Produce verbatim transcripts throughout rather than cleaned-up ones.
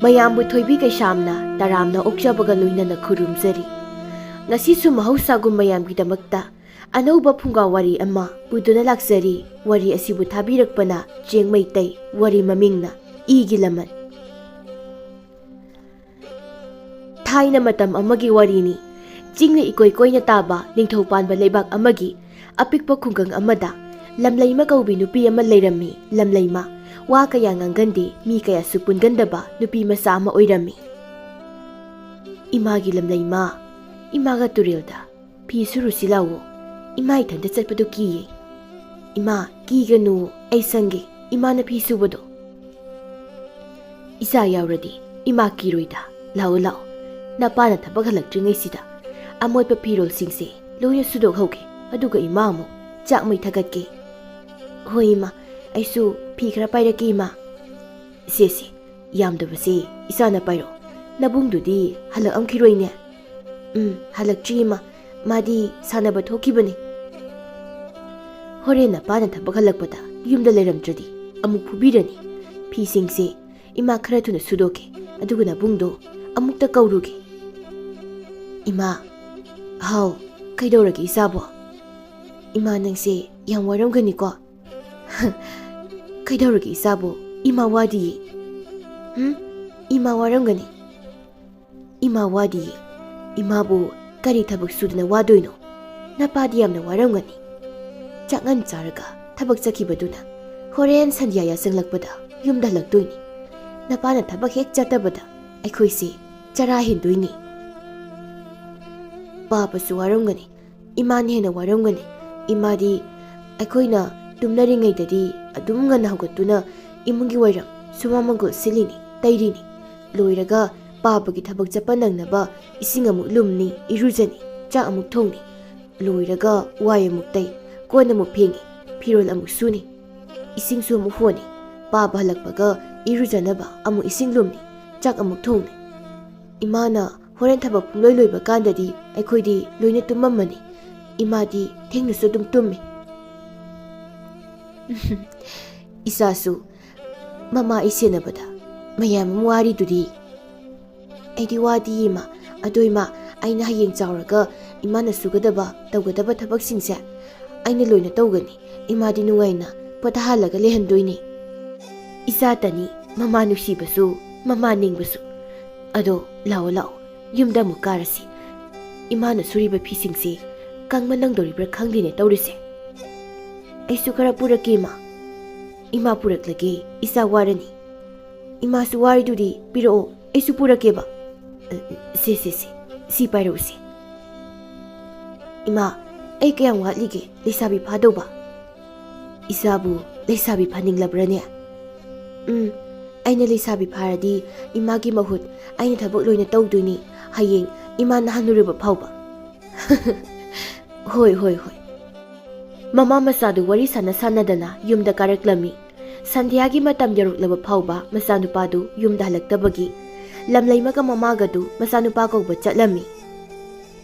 ꯃꯌꯥꯝꯕꯨ ꯊꯣꯏꯕꯤ ꯀꯩꯁꯥꯝꯅ ꯇꯔꯥꯝꯅ ꯑꯣꯛꯆꯕꯒ ꯂꯣꯏꯅꯅ ꯈꯨꯔꯨꯝꯖꯔꯤ꯫ ꯉꯁꯤꯁꯨ ꯃꯍꯧꯁꯥꯒꯨꯝ ꯃꯌꯥꯝꯒꯤꯗꯃꯛꯇ ꯑꯅꯧꯕ ꯐꯨꯡꯒꯥ ꯋꯥꯔꯤ ꯑꯃ ꯄꯨꯗꯨꯅ ꯂꯥꯛꯆꯔꯤ꯫ ꯋꯥꯔꯤ ꯑꯁꯤꯕꯨ ꯊꯥꯕꯤꯔꯛꯄꯅ ꯆꯦꯡ ꯃꯩꯇꯩ, ꯋꯥꯔꯤ ꯃꯃꯤꯡꯅ ꯏꯒꯤ ꯂꯃꯟ꯫ ꯊꯥꯏꯅ ꯃꯇꯝ ꯑꯃꯒꯤ ꯋꯥꯔꯤꯅꯤ꯫ ꯆꯤꯡꯅ ꯏꯀꯣꯏ ꯀꯣꯏꯅ ꯇꯥꯕ ꯅꯤꯡꯊꯧ ꯄꯥꯟꯕ ꯂꯩꯕꯥꯛ ꯑꯃꯒꯤ ꯑꯄꯤꯛꯄ ꯈꯨꯡꯒꯪ ꯑꯃꯗ ꯂꯝꯂꯩꯃ ꯀꯧꯕꯤ ꯅꯨꯄꯤ ꯑꯃ ꯂꯩꯔꯝꯃꯤ꯫ ꯂꯝꯂꯩꯃ, ꯋꯥ ꯀꯌꯥ ꯉꯥꯡꯒꯟꯗꯦ, ꯃꯤ ꯀꯌꯥꯁꯨ ꯄꯨꯟꯒꯟꯗꯕ ꯅꯨꯄꯤ ꯃꯆꯥ ꯑꯃ ꯑꯣꯏꯔꯝꯃꯤ꯫ "ꯏꯃꯥꯒꯤ ꯂꯝꯂꯩꯃ, ꯏꯃꯥꯒ ꯇꯨꯔꯦꯜꯗ ꯐꯤ ꯁꯨꯔꯨꯁꯤ ꯂꯥꯛꯑꯣ꯫ ꯏꯃꯥ ꯏꯊꯟꯇ ꯆꯠꯄꯗꯣ ꯀꯤꯌꯦ꯫" "ꯏꯃꯥ, ꯀꯤꯒꯅꯨ, ꯑꯩ ꯁꯪꯒꯦ, ꯏꯃꯥꯅ ꯐꯤ ꯁꯨꯕꯗꯣ꯫" "ꯏꯆꯥ ꯌꯥꯎꯔꯗꯤ ꯏꯃꯥ ꯀꯤꯔꯣꯏꯗ꯫ ꯂꯥꯛꯑꯣ, ꯂꯥꯛꯑꯣ, ꯅꯄꯥꯅ ꯊꯕꯛ ꯍꯜꯂꯛꯇ꯭ꯔꯤꯉꯩꯁꯤꯗ ꯑꯃꯣꯠꯄ ꯐꯤꯔꯣꯜꯁꯤꯡꯁꯦ ꯂꯣꯏꯅ ꯁꯨꯗꯣꯛꯍꯧꯒꯦ, ꯑꯗꯨꯒ ꯏꯃꯥ ꯑꯃꯨꯛ ꯆꯥꯛ ꯃꯩ ꯊꯥꯒꯠꯀꯦ꯫" "ꯍꯣꯏ ꯏꯃꯥ, ꯑꯩꯁꯨ ꯐꯤ ꯈꯔ ꯄꯥꯏꯔꯛꯀꯦ ꯏꯃꯥ꯫" "ꯁꯦ, ꯁꯦ, ꯌꯥꯝꯗꯕꯁꯦ ꯏꯆꯥꯅ ꯄꯥꯏꯔꯣ꯫ ꯅꯕꯨꯡꯗꯨꯗꯤ ꯍꯜꯂꯛꯑꯝꯈꯤꯔꯣꯏꯅꯦ?" "ꯎꯝ, ꯍꯜꯂꯛꯇ꯭ꯔꯤ ꯏꯃꯥ, ꯃꯥꯗꯤ ꯁꯥꯟꯅꯕ ꯊꯣꯛꯈꯤꯕꯅꯤ꯫" "ꯍꯣꯔꯦꯟ ꯅꯄꯥꯅ ꯊꯕꯛ ꯍꯜꯂꯛꯄꯗ ꯌꯨꯝꯗ ꯂꯩꯔꯝꯗ꯭ꯔꯗꯤ ꯑꯃꯨꯛ ꯐꯨꯕꯤꯔꯅꯤ꯫ ꯐꯤꯁꯤꯡꯁꯦ ꯏꯃꯥ ꯈꯔ ꯊꯨꯅ ꯁꯨꯗꯣꯛꯀꯦ, ꯑꯗꯨꯒ ꯅꯕꯨꯡꯗꯣ ꯑꯃꯨꯛꯇ ꯀꯧꯔꯨꯒꯦ꯫" "ꯏꯃꯥ꯫" "ꯍꯥꯎ, ꯀꯩꯗꯧꯔꯒꯦ ꯏꯆꯥꯕꯣ?" "ꯏꯃꯥ, ꯅꯪꯁꯦ ꯌꯥꯝ ꯋꯥꯔꯝꯒꯅꯤꯀꯣ?" "ꯀꯩꯗꯧꯔꯒꯦ ꯏꯆꯥꯕꯣ? ꯏꯃꯥ ꯋꯥꯗꯤꯌꯦ꯫" "ꯍꯨꯝ? ꯏꯃꯥ ꯋꯥꯔꯝꯒꯅꯤ꯫" "ꯏꯃꯥ ꯋꯥꯗꯤꯌꯦ꯫ ꯏꯃꯥꯕꯨ ꯀꯔꯤ ꯊꯕꯛ ꯁꯨꯗꯅ ꯋꯥꯗꯣꯏꯅꯣ? ꯅꯄꯥꯗꯤ ꯌꯥꯝꯅ ꯋꯥꯔꯝꯒꯅꯤ꯫ ꯆꯥꯛ ꯉꯟ ꯆꯥꯔꯒ ꯊꯕꯛ ꯆꯠꯈꯤꯕꯗꯨꯅ ꯍꯣꯔꯦꯟ ꯁꯟꯙ꯭ꯌꯥ ꯌꯥꯆꯪꯂꯛꯄꯗ ꯌꯨꯝꯗ ꯍꯜꯂꯛꯇꯣꯏꯅꯤ꯫ ꯅꯄꯥꯅ ꯊꯕꯛ ꯍꯦꯛ ꯆꯠꯇꯕꯗ ꯑꯩꯈꯣꯏꯁꯦ ꯆꯔꯥ ꯍꯦꯟꯗꯣꯏꯅꯤ꯫" "ꯄꯥꯕꯁꯨ ꯋꯥꯔꯝꯒꯅꯤ, ꯏꯃꯥꯅ ꯍꯦꯟꯅ ꯋꯥꯔꯝꯒꯅꯤ꯫ ꯏꯃꯥꯗꯤ ꯑꯩꯈꯣꯏꯅ ꯇꯨꯝꯅꯔꯤꯉꯩꯗꯗꯤ ꯑꯗꯨꯝ ꯉꯟꯅ ꯍꯧꯒꯠꯇꯨꯅ ꯏꯃꯨꯡꯒꯤ ꯋꯥꯏꯔꯝ, ꯁꯨꯃꯥꯡ ꯃꯪꯒꯣꯜ ꯁꯤꯠꯂꯤꯅꯤ, ꯇꯩꯔꯤꯅꯤ꯫ ꯂꯣꯏꯔꯒ ꯄꯥꯕꯒꯤ ꯊꯕꯛ ꯆꯠꯄ ꯅꯪꯅꯕ ꯏꯁꯤꯡ ꯑꯃꯨꯛ ꯂꯨꯝꯅꯤ, ꯏꯔꯨꯖꯅꯤ, ꯆꯥꯛ ꯑꯃꯨꯛ ꯊꯣꯡꯅꯤ꯫ ꯂꯣꯏꯔꯒ ꯋꯥꯏ ꯑꯃꯨꯛ ꯇꯩ, ꯀꯣꯟ ꯑꯃꯨꯛ ꯐꯦꯡꯉꯤ, ꯐꯤꯔꯣꯜ ꯑꯃꯨꯛ ꯁꯨꯅꯤ, ꯏꯁꯤꯡꯁꯨ ꯑꯃꯨꯛ ꯍꯣꯟꯅꯤ꯫ ꯄꯥꯕ ꯍꯜꯂꯛꯄꯒ ꯏꯔꯨꯖꯅꯕ ꯑꯃꯨꯛ ꯏꯁꯤꯡ ꯂꯨꯝꯅꯤ, ꯆꯥꯛ ꯑꯃꯨꯛ ꯊꯣꯡꯅꯤ꯫ ꯏꯃꯥꯅ ꯍꯣꯔꯦꯟ ꯊꯕꯛ ꯄꯨꯡꯂꯣꯏ ꯂꯣꯏꯕ ꯀꯥꯟꯗꯗꯤ ꯑꯩꯈꯣꯏꯗꯤ ꯂꯣꯏꯅ ꯇꯨꯝꯃꯝꯃꯅꯤ꯫ ꯏꯃꯥꯗꯤ ꯊꯦꯡꯅꯁꯨ ꯑꯗꯨꯝ ꯇꯨꯝꯃꯤ꯫" "ꯏꯆꯥꯁꯨ ꯃꯃꯥ ꯑꯩ ꯁꯦꯟꯅꯕꯗ ꯃꯌꯥꯝ ꯑꯃ ꯋꯥꯔꯤꯗꯨꯗꯤ꯫ ꯑꯩꯗꯤ ꯋꯥꯗꯤ ꯏꯃꯥ, ꯑꯗꯣ ꯏꯃꯥ, ꯑꯩꯅ ꯍꯌꯦꯡ ꯆꯥꯎꯔꯒ ꯏꯃꯥꯅ ꯁꯨꯒꯗꯕ, ꯇꯧꯒꯗꯕ ꯊꯕꯛꯁꯤꯡꯁꯦ ꯑꯩꯅ ꯂꯣꯏꯅ ꯇꯧꯒꯅꯤ꯫ ꯏꯃꯥꯗꯤ ꯅꯨꯡꯉꯥꯏꯅ ꯄꯣꯊꯥꯍꯜꯂꯒ ꯂꯩꯍꯟꯗꯣꯏꯅꯤ꯫ ꯏꯆꯥꯇꯅꯤ, ꯃꯃꯥ ꯅꯨꯡꯁꯤꯕꯁꯨ, ꯃꯃꯥ ꯅꯤꯡꯕꯁꯨ꯫ ꯑꯗꯣ ꯂꯥꯛꯑꯣ, ꯂꯥꯛꯑꯣ, ꯌꯨꯝꯗ ꯑꯃꯨꯛ ꯀꯥꯔꯁꯤ꯫ ꯏꯃꯥꯅ ꯁꯨꯔꯤꯕ ꯐꯤꯁꯤꯡꯁꯤ ꯀꯪꯕ ꯅꯪꯗꯣꯔꯤꯕ꯭ꯔꯥ ꯈꯪꯗꯦꯅꯦ ꯇꯧꯔꯤꯁꯦ꯫ ꯑꯩꯁꯨ ꯈꯔ ꯄꯨꯔꯛꯀꯦ, ꯏꯃꯥ꯫ ꯏꯃꯥ ꯄꯨꯔꯛꯂꯒꯦ, ꯏꯆꯥ ꯋꯥꯔꯅꯤ꯫ ꯏꯃꯥꯁꯨ ꯋꯥꯔꯤꯗꯨꯗꯤ ꯄꯤꯔꯛꯑꯣ, ꯑꯩꯁꯨ ꯄꯨꯔꯛꯀꯦꯕ꯫ ꯑ, ꯁꯦ, ꯁꯦ, ꯁꯦ, ꯁꯤ ꯄꯥꯏꯔꯛꯎꯁꯦ꯫ ꯏꯃꯥ, ꯑꯩ ꯀꯌꯥꯝ ꯋꯥꯠꯂꯤꯒꯦ ꯂꯩꯁꯥꯕꯤ ꯐꯥꯗꯧꯕ? ꯏꯆꯥꯕꯨ ꯂꯩꯁꯥꯕꯤ ꯐꯥꯅꯤꯡꯂꯕ꯭ꯔꯅꯦ? ꯎꯝ, ꯑꯩꯅ ꯂꯩꯁꯥꯕꯤ ꯐꯥꯔꯗꯤ ꯏꯃꯥꯒꯤ ꯃꯍꯨꯠ ꯑꯩꯅ ꯊꯕꯛ ꯂꯣꯏꯅ ꯇꯧꯗꯣꯏꯅꯤ, ꯍꯌꯦꯡ ꯏꯃꯥꯅ ꯍꯟꯅꯨꯔꯕ ꯐꯥꯎꯕ꯫ ꯍꯣꯏ, ꯍꯣꯏ, ꯍꯣꯏ꯫ ꯃꯃꯥ ꯃꯆꯥꯗꯨ ꯋꯥꯔꯤ ꯁꯥꯟꯅ ꯁꯥꯟꯅꯗꯅ ꯌꯨꯝꯗ ꯀꯥꯔꯛꯂꯝꯃꯤ꯫ ꯁꯟꯙ꯭ꯌꯥꯒꯤ ꯃꯇꯝ ꯌꯧꯔꯛꯂꯕ ꯐꯥꯎꯕ ꯃꯆꯥꯅꯨꯄꯥꯗꯨ ꯌꯨꯝꯗ ꯍꯜꯂꯛꯇꯕꯒꯤ ꯂꯝꯂꯩꯃꯒ ꯃꯃꯥꯒꯗꯨ ꯃꯆꯥꯅꯨꯄꯥ ꯀꯧꯕ ꯆꯠꯂꯝꯃꯤ꯫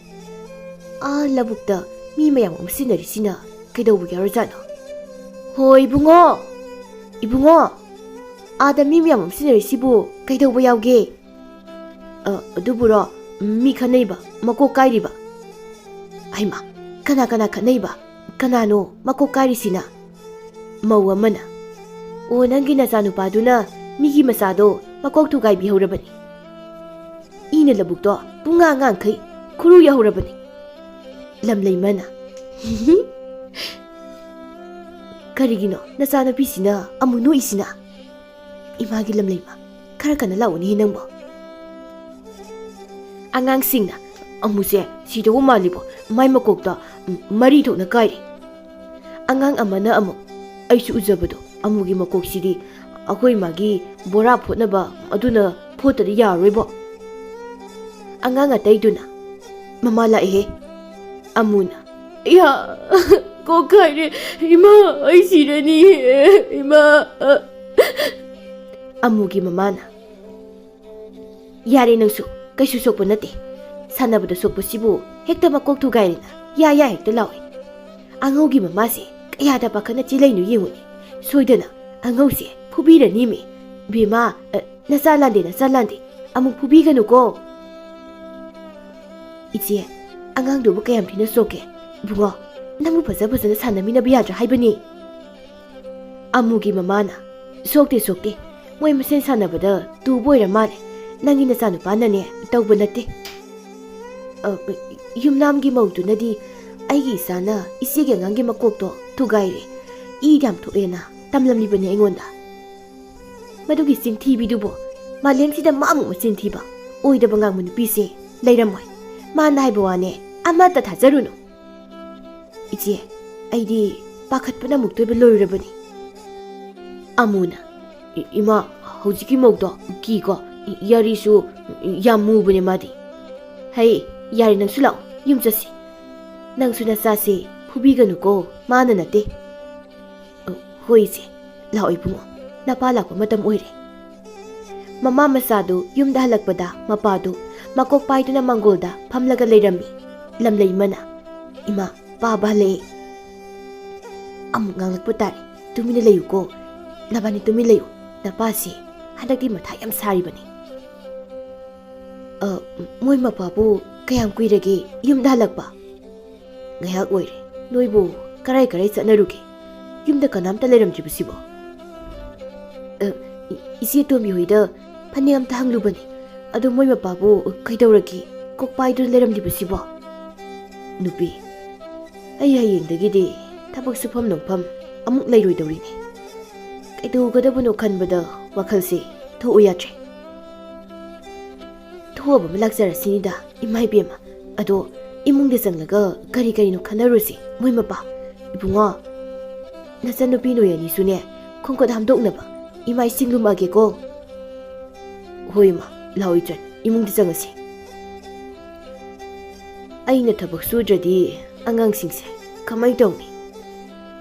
ꯑꯥ ꯂꯧꯕꯨꯛꯇ ꯃꯤ ꯃꯌꯥꯝ ꯑꯃ ꯁꯤꯟꯅꯔꯤꯁꯤꯅ ꯀꯩꯗꯧꯕ ꯌꯥꯎꯔꯖꯥꯠꯅꯣ? ꯍꯣ ꯏꯕꯨꯡꯉꯣ! ꯏꯕꯨꯡꯉꯣ! ꯑꯥꯗ ꯃꯤ ꯃꯌꯥꯝ ꯑꯃ ꯁꯤꯟꯅꯔꯤꯁꯤꯕꯨ ꯀꯩꯗꯧꯕ ꯌꯥꯎꯒꯦ? ꯑ, ꯑꯗꯨꯕꯨꯔꯣ, ꯃꯤ ꯈꯠꯅꯩꯕ, ꯃꯀꯣꯛ ꯀꯥꯏꯔꯤꯕ꯫ ꯍꯩꯃꯥ, ꯀꯅꯥ ꯀꯅꯥ ꯈꯠꯅꯩꯕ? ꯀꯅꯥꯅꯣ ꯃꯀꯣꯛ ꯀꯥꯏꯔꯤꯁꯤꯅ? ꯃꯧ ꯑꯃꯅ, "ꯑꯣ, ꯅꯪꯒꯤ ꯅꯆꯥꯅꯨꯄꯥꯗꯨꯅ ꯃꯤꯒꯤ ꯃꯆꯥꯗꯣ ꯃꯀꯣꯛ ꯊꯨꯒꯥꯏꯕꯤꯍꯧꯔꯕꯅꯤ꯫ ꯏꯅ ꯂꯧꯕꯨꯛꯇꯣ ꯄꯨꯡꯉꯥꯡ ꯉꯥꯡꯈꯩ ꯈꯨꯔꯨ ꯌꯧꯍꯧꯔꯕꯅꯤ꯫" ꯂꯝꯂꯩꯃꯅ, "ꯀꯔꯤꯒꯤꯅꯣ ꯅꯆꯥꯅꯨꯄꯤꯁꯤꯅ ꯑꯃꯨꯛ ꯅꯣꯛꯏꯁꯤꯅ? ꯏꯃꯥꯒꯤ ꯂꯝꯂꯩꯃ, ꯈꯔ ꯀꯟꯅ ꯂꯥꯛꯎꯅꯦ ꯅꯪꯕꯣ꯫" ꯑꯉꯥꯡꯁꯤꯡꯅ, "ꯑꯃꯨꯁꯦ ꯁꯤꯗꯧꯕ ꯃꯥꯜꯂꯤꯕꯣ, ꯃꯥꯏ ꯃꯀꯣꯛꯇ ꯃꯔꯤ ꯊꯣꯛꯅ ꯀꯥꯏꯔꯦ꯫" ꯑꯉꯥꯡ ꯑꯃꯅ ꯑꯃꯨꯛ, "ꯑꯩꯁꯨ ꯎꯖꯕꯗꯣ, ꯑꯃꯨꯒꯤ ꯃꯀꯣꯛꯁꯤꯗꯤ ꯑꯩꯈꯣꯏ ꯃꯥꯒꯤ ꯕꯣꯔꯥ ꯐꯣꯠꯅꯕ ꯑꯗꯨꯅ ꯐꯣꯠꯇꯗꯤ ꯌꯥꯔꯣꯏꯕꯣ꯫" ꯑꯉꯥꯡ ꯑꯇꯩꯗꯨꯅ, "ꯃꯃꯥ ꯂꯥꯛꯑꯦꯍꯦ꯫" ꯑꯃꯨꯅ, "ꯏꯌꯥ, ꯀꯣꯛ ꯀꯥꯏꯔꯦ, ꯏꯃꯥ, ꯑꯩ ꯁꯤꯔꯅꯤ, ꯏꯃꯥ꯫" ꯑꯃꯨꯒꯤ ꯃꯃꯥꯅ, "ꯌꯥꯔꯦ ꯅꯪꯁꯨ, ꯀꯩꯁꯨ ꯁꯣꯛꯄ ꯅꯠꯇꯦ꯫ ꯁꯥꯟꯅꯕꯗ ꯁꯣꯛꯄꯁꯤꯕꯨ ꯍꯦꯛꯇ ꯃꯀꯣꯛ ꯊꯨꯒꯥꯏꯔꯦꯅ ꯌꯥ ꯌꯥ ꯍꯦꯛꯇ ꯂꯥꯎꯏ꯫" ꯑꯉꯧꯒꯤ ꯃꯃꯥꯁꯦ ꯀꯌꯥꯗ ꯄꯥꯈꯠꯅ ꯆꯦꯜꯂꯛꯏꯅꯣ ꯌꯦꯡꯉꯨꯅꯦ꯫ ꯁꯣꯏꯗꯅ ꯑꯉꯧꯁꯦ ꯐꯨꯕꯤꯔꯅꯤꯃꯤ꯫ "ꯕꯦꯝꯃ, ꯑ, ꯅꯆꯥ ꯂꯥꯟꯗꯦ, ꯅꯆꯥ ꯂꯥꯟꯗꯦ꯫ ꯑꯃꯨꯛ ꯐꯨꯕꯤꯒꯅꯨꯀꯣ꯫ ꯏꯆꯦ, ꯑꯉꯥꯡꯗꯨꯕꯨ ꯀꯌꯥꯝ ꯊꯤꯅ ꯁꯣꯛꯀꯦ? ꯏꯕꯨꯡꯉꯣ, ꯅꯪꯕꯨ ꯐꯖ ꯐꯖꯅ ꯁꯥꯟꯅꯃꯤꯟꯅꯕ ꯌꯥꯗ꯭ꯔꯥ ꯍꯥꯏꯕꯅꯤ? ꯑꯃꯨꯒꯤ ꯃꯃꯥꯅ, "ꯁꯣꯛꯇꯦ, ꯁꯣꯛꯇꯦ꯫ ꯃꯣꯏ ꯃꯁꯦꯟ ꯁꯥꯟꯅꯕꯗ ꯇꯨꯕ ꯑꯣꯏꯔ ꯃꯥꯜꯂꯦ꯫ ꯅꯪꯒꯤ ꯅꯆꯥꯅꯨꯄꯥꯅꯅꯦ ꯇꯧꯕ ꯅꯠꯇꯦ꯫" ꯑ, ꯌꯨꯝꯅꯥꯝꯒꯤ ꯃꯧꯗꯨꯅꯗꯤ ꯑꯩꯒꯤ ꯏꯆꯥꯅ ꯏꯆꯦꯒꯤ ꯑꯉꯥꯡꯒꯤ ꯃꯀꯣꯛꯇꯣ ꯊꯨꯒꯥꯏꯔꯦ, ꯏ ꯌꯥꯝ ꯊꯣꯛꯑꯦꯅ ꯇꯝꯂꯝꯂꯤꯕꯅꯤ ꯑꯩꯉꯣꯟꯗ꯫ ꯃꯗꯨꯒꯤ ꯆꯤꯟꯊꯤꯕꯤꯗꯨꯕꯨ, ꯃꯥꯂꯦꯝꯁꯤꯗ ꯃꯥꯃꯨꯛ ꯃꯆꯤꯟ ꯊꯤꯕ, ꯑꯣꯏꯗꯕ ꯉꯥꯡꯕ ꯅꯨꯄꯤꯁꯦ ꯂꯩꯔꯝꯃꯣꯏ꯫ ꯃꯥꯅ ꯍꯥꯏꯕ ꯋꯥꯅꯦ, ꯑꯃꯠꯇ ꯊꯥꯖꯔꯨꯅꯨ꯫ ꯏꯆꯦ, ꯑꯩꯗꯤ ꯄꯥꯈꯠꯄꯅ ꯑꯃꯨꯛꯇꯣꯏꯕ ꯂꯣꯏꯔꯕꯅꯤ꯫ ꯑꯃꯨꯅ, "ꯏ-, ꯏꯃꯥ, ꯍꯧꯖꯤꯛꯀꯤ ꯃꯧꯗꯣ ꯀꯤꯀꯣ, ꯏ-, ꯌꯥꯔꯤꯁꯨ ꯌꯥꯝ ꯃꯨꯕꯅꯦ ꯃꯥꯗꯤ꯫" "ꯍꯩ, ꯌꯥꯔꯦ, ꯅꯪꯁꯨ ꯂꯥꯛꯑꯣ, ꯌꯨꯝ ꯆꯠꯁꯤ꯫ ꯅꯪꯁꯨ ꯅꯆꯥꯁꯦ ꯐꯨꯕꯤꯒꯅꯨꯀꯣ, ꯃꯥꯅ ꯅꯠꯇꯦ꯫" "ꯑ, ꯍꯣꯏ ꯏꯆꯦ, ꯂꯥꯛꯑꯣ ꯏꯕꯨꯡꯉꯣ, ꯅꯄꯥ ꯂꯥꯛꯄ ꯃꯇꯝ ꯑꯣꯏꯔꯦ꯫" ꯃꯃꯥ ꯃꯆꯥꯗꯨ ꯌꯨꯝꯗ ꯍꯜꯂꯛꯄꯗ ꯃꯄꯥꯗꯨ ꯃꯀꯣꯛ ꯄꯥꯏꯗꯨꯅ ꯃꯥꯡꯒꯣꯜꯗ ꯐꯝꯂꯒ ꯂꯩꯔꯝꯃꯤ꯫ ꯂꯝꯂꯩꯃꯅ, "ꯏꯃꯥ, ꯄꯥꯕ ꯍꯜꯂꯛꯑꯦ꯫" "ꯑꯃꯨꯛ ꯉꯥꯡꯂꯛꯄ ꯇꯥꯔꯦ, ꯇꯨꯃꯤꯟꯅ ꯂꯩꯌꯨꯀꯣ꯫ ꯅꯕꯥꯅꯤ ꯇꯨꯃꯤꯟ ꯂꯩꯌꯨ, ꯅꯄꯥꯁꯦ ꯍꯟꯗꯛꯇꯤ ꯃꯊꯥ ꯌꯥꯝ ꯁꯥꯔꯤꯕꯅꯤ꯫" "ꯑ, ꯃꯣꯏ ꯃꯄꯥꯕꯨ ꯀꯌꯥꯝ ꯀꯨꯏꯔꯒꯦ ꯌꯨꯝꯗ ꯍꯜꯂꯛꯄ?" "ꯉꯥꯏꯍꯥꯛ ꯑꯣꯏꯔꯦ꯫ ꯅꯣꯏꯕꯨ ꯀꯔꯥꯏ ꯀꯔꯥꯏ ꯆꯠꯅꯔꯨꯒꯦ? ꯌꯨꯝꯗ ꯀꯅꯥꯝꯇ ꯂꯩꯔꯝꯗ꯭ꯔꯤꯕꯁꯤꯕꯣ?" "ꯑ, ꯏ-, ꯏꯆꯦ ꯇꯣꯝꯕꯤ ꯍꯣꯏꯗ ꯐꯅꯦꯛ ꯑꯝꯇ ꯍꯪꯂꯨꯕꯅꯤ꯫ ꯑꯗꯨ ꯃꯣꯏ ꯃꯄꯥꯕꯨ ꯀꯩꯗꯧꯔꯒꯦ? ꯀꯣꯛ ꯄꯥꯏꯗꯨꯅ ꯂꯩꯔꯝꯂꯤꯕꯁꯤꯕꯣ?" "ꯅꯨꯄꯤ, ꯑꯩ ꯍꯌꯦꯡꯗꯒꯤꯗꯤ ꯊꯕꯛ ꯁꯨꯐꯝ ꯅꯣꯝꯐꯝ ꯑꯃꯨꯛ ꯂꯩꯔꯣꯏꯗꯧꯔꯤꯅꯦ꯫ ꯀꯩꯗꯧꯒꯗꯕꯅꯣ ꯈꯟꯕꯗ ꯋꯥꯈꯜꯁꯦ ꯊꯣꯛꯎ ꯌꯥꯗ꯭ꯔꯦ꯫ ꯊꯣꯛꯑꯕ ꯑꯃ ꯂꯥꯛꯆꯔꯁꯤꯅꯤꯗ, ꯏꯃꯥ ꯏꯕꯦꯝꯃ꯫ ꯑꯗꯣ ꯏꯃꯨꯡꯗ ꯆꯪꯂꯒ ꯀꯔꯤ ꯀꯔꯤꯅꯣ ꯈꯟꯅꯔꯨꯁꯤ, ꯃꯣꯏ ꯃꯄꯥ꯫ ꯏꯕꯨꯡꯉꯣ, ꯅꯆꯟꯅꯨꯄꯤ ꯅꯣꯏ ꯑꯅꯤꯁꯨꯅꯦ, ꯈꯣꯡꯈꯨꯠ ꯍꯥꯝꯗꯣꯛꯅꯕ ꯏꯃꯥ ꯏꯁꯤꯡ ꯂꯨꯝꯃꯛꯑꯒꯦꯀꯣ꯫" "ꯍꯣꯏ ꯏꯃꯥ, ꯂꯥꯛꯑꯣ ꯏꯆꯟ, ꯏꯃꯨꯡꯗ ꯆꯪꯉꯁꯤ꯫ ꯑꯩꯅ ꯊꯕꯛ ꯁꯨꯗ꯭ꯔꯗꯤ ꯑꯉꯥꯡꯁꯤꯡꯁꯦ ꯀꯃꯥꯏ ꯇꯧꯅꯤ?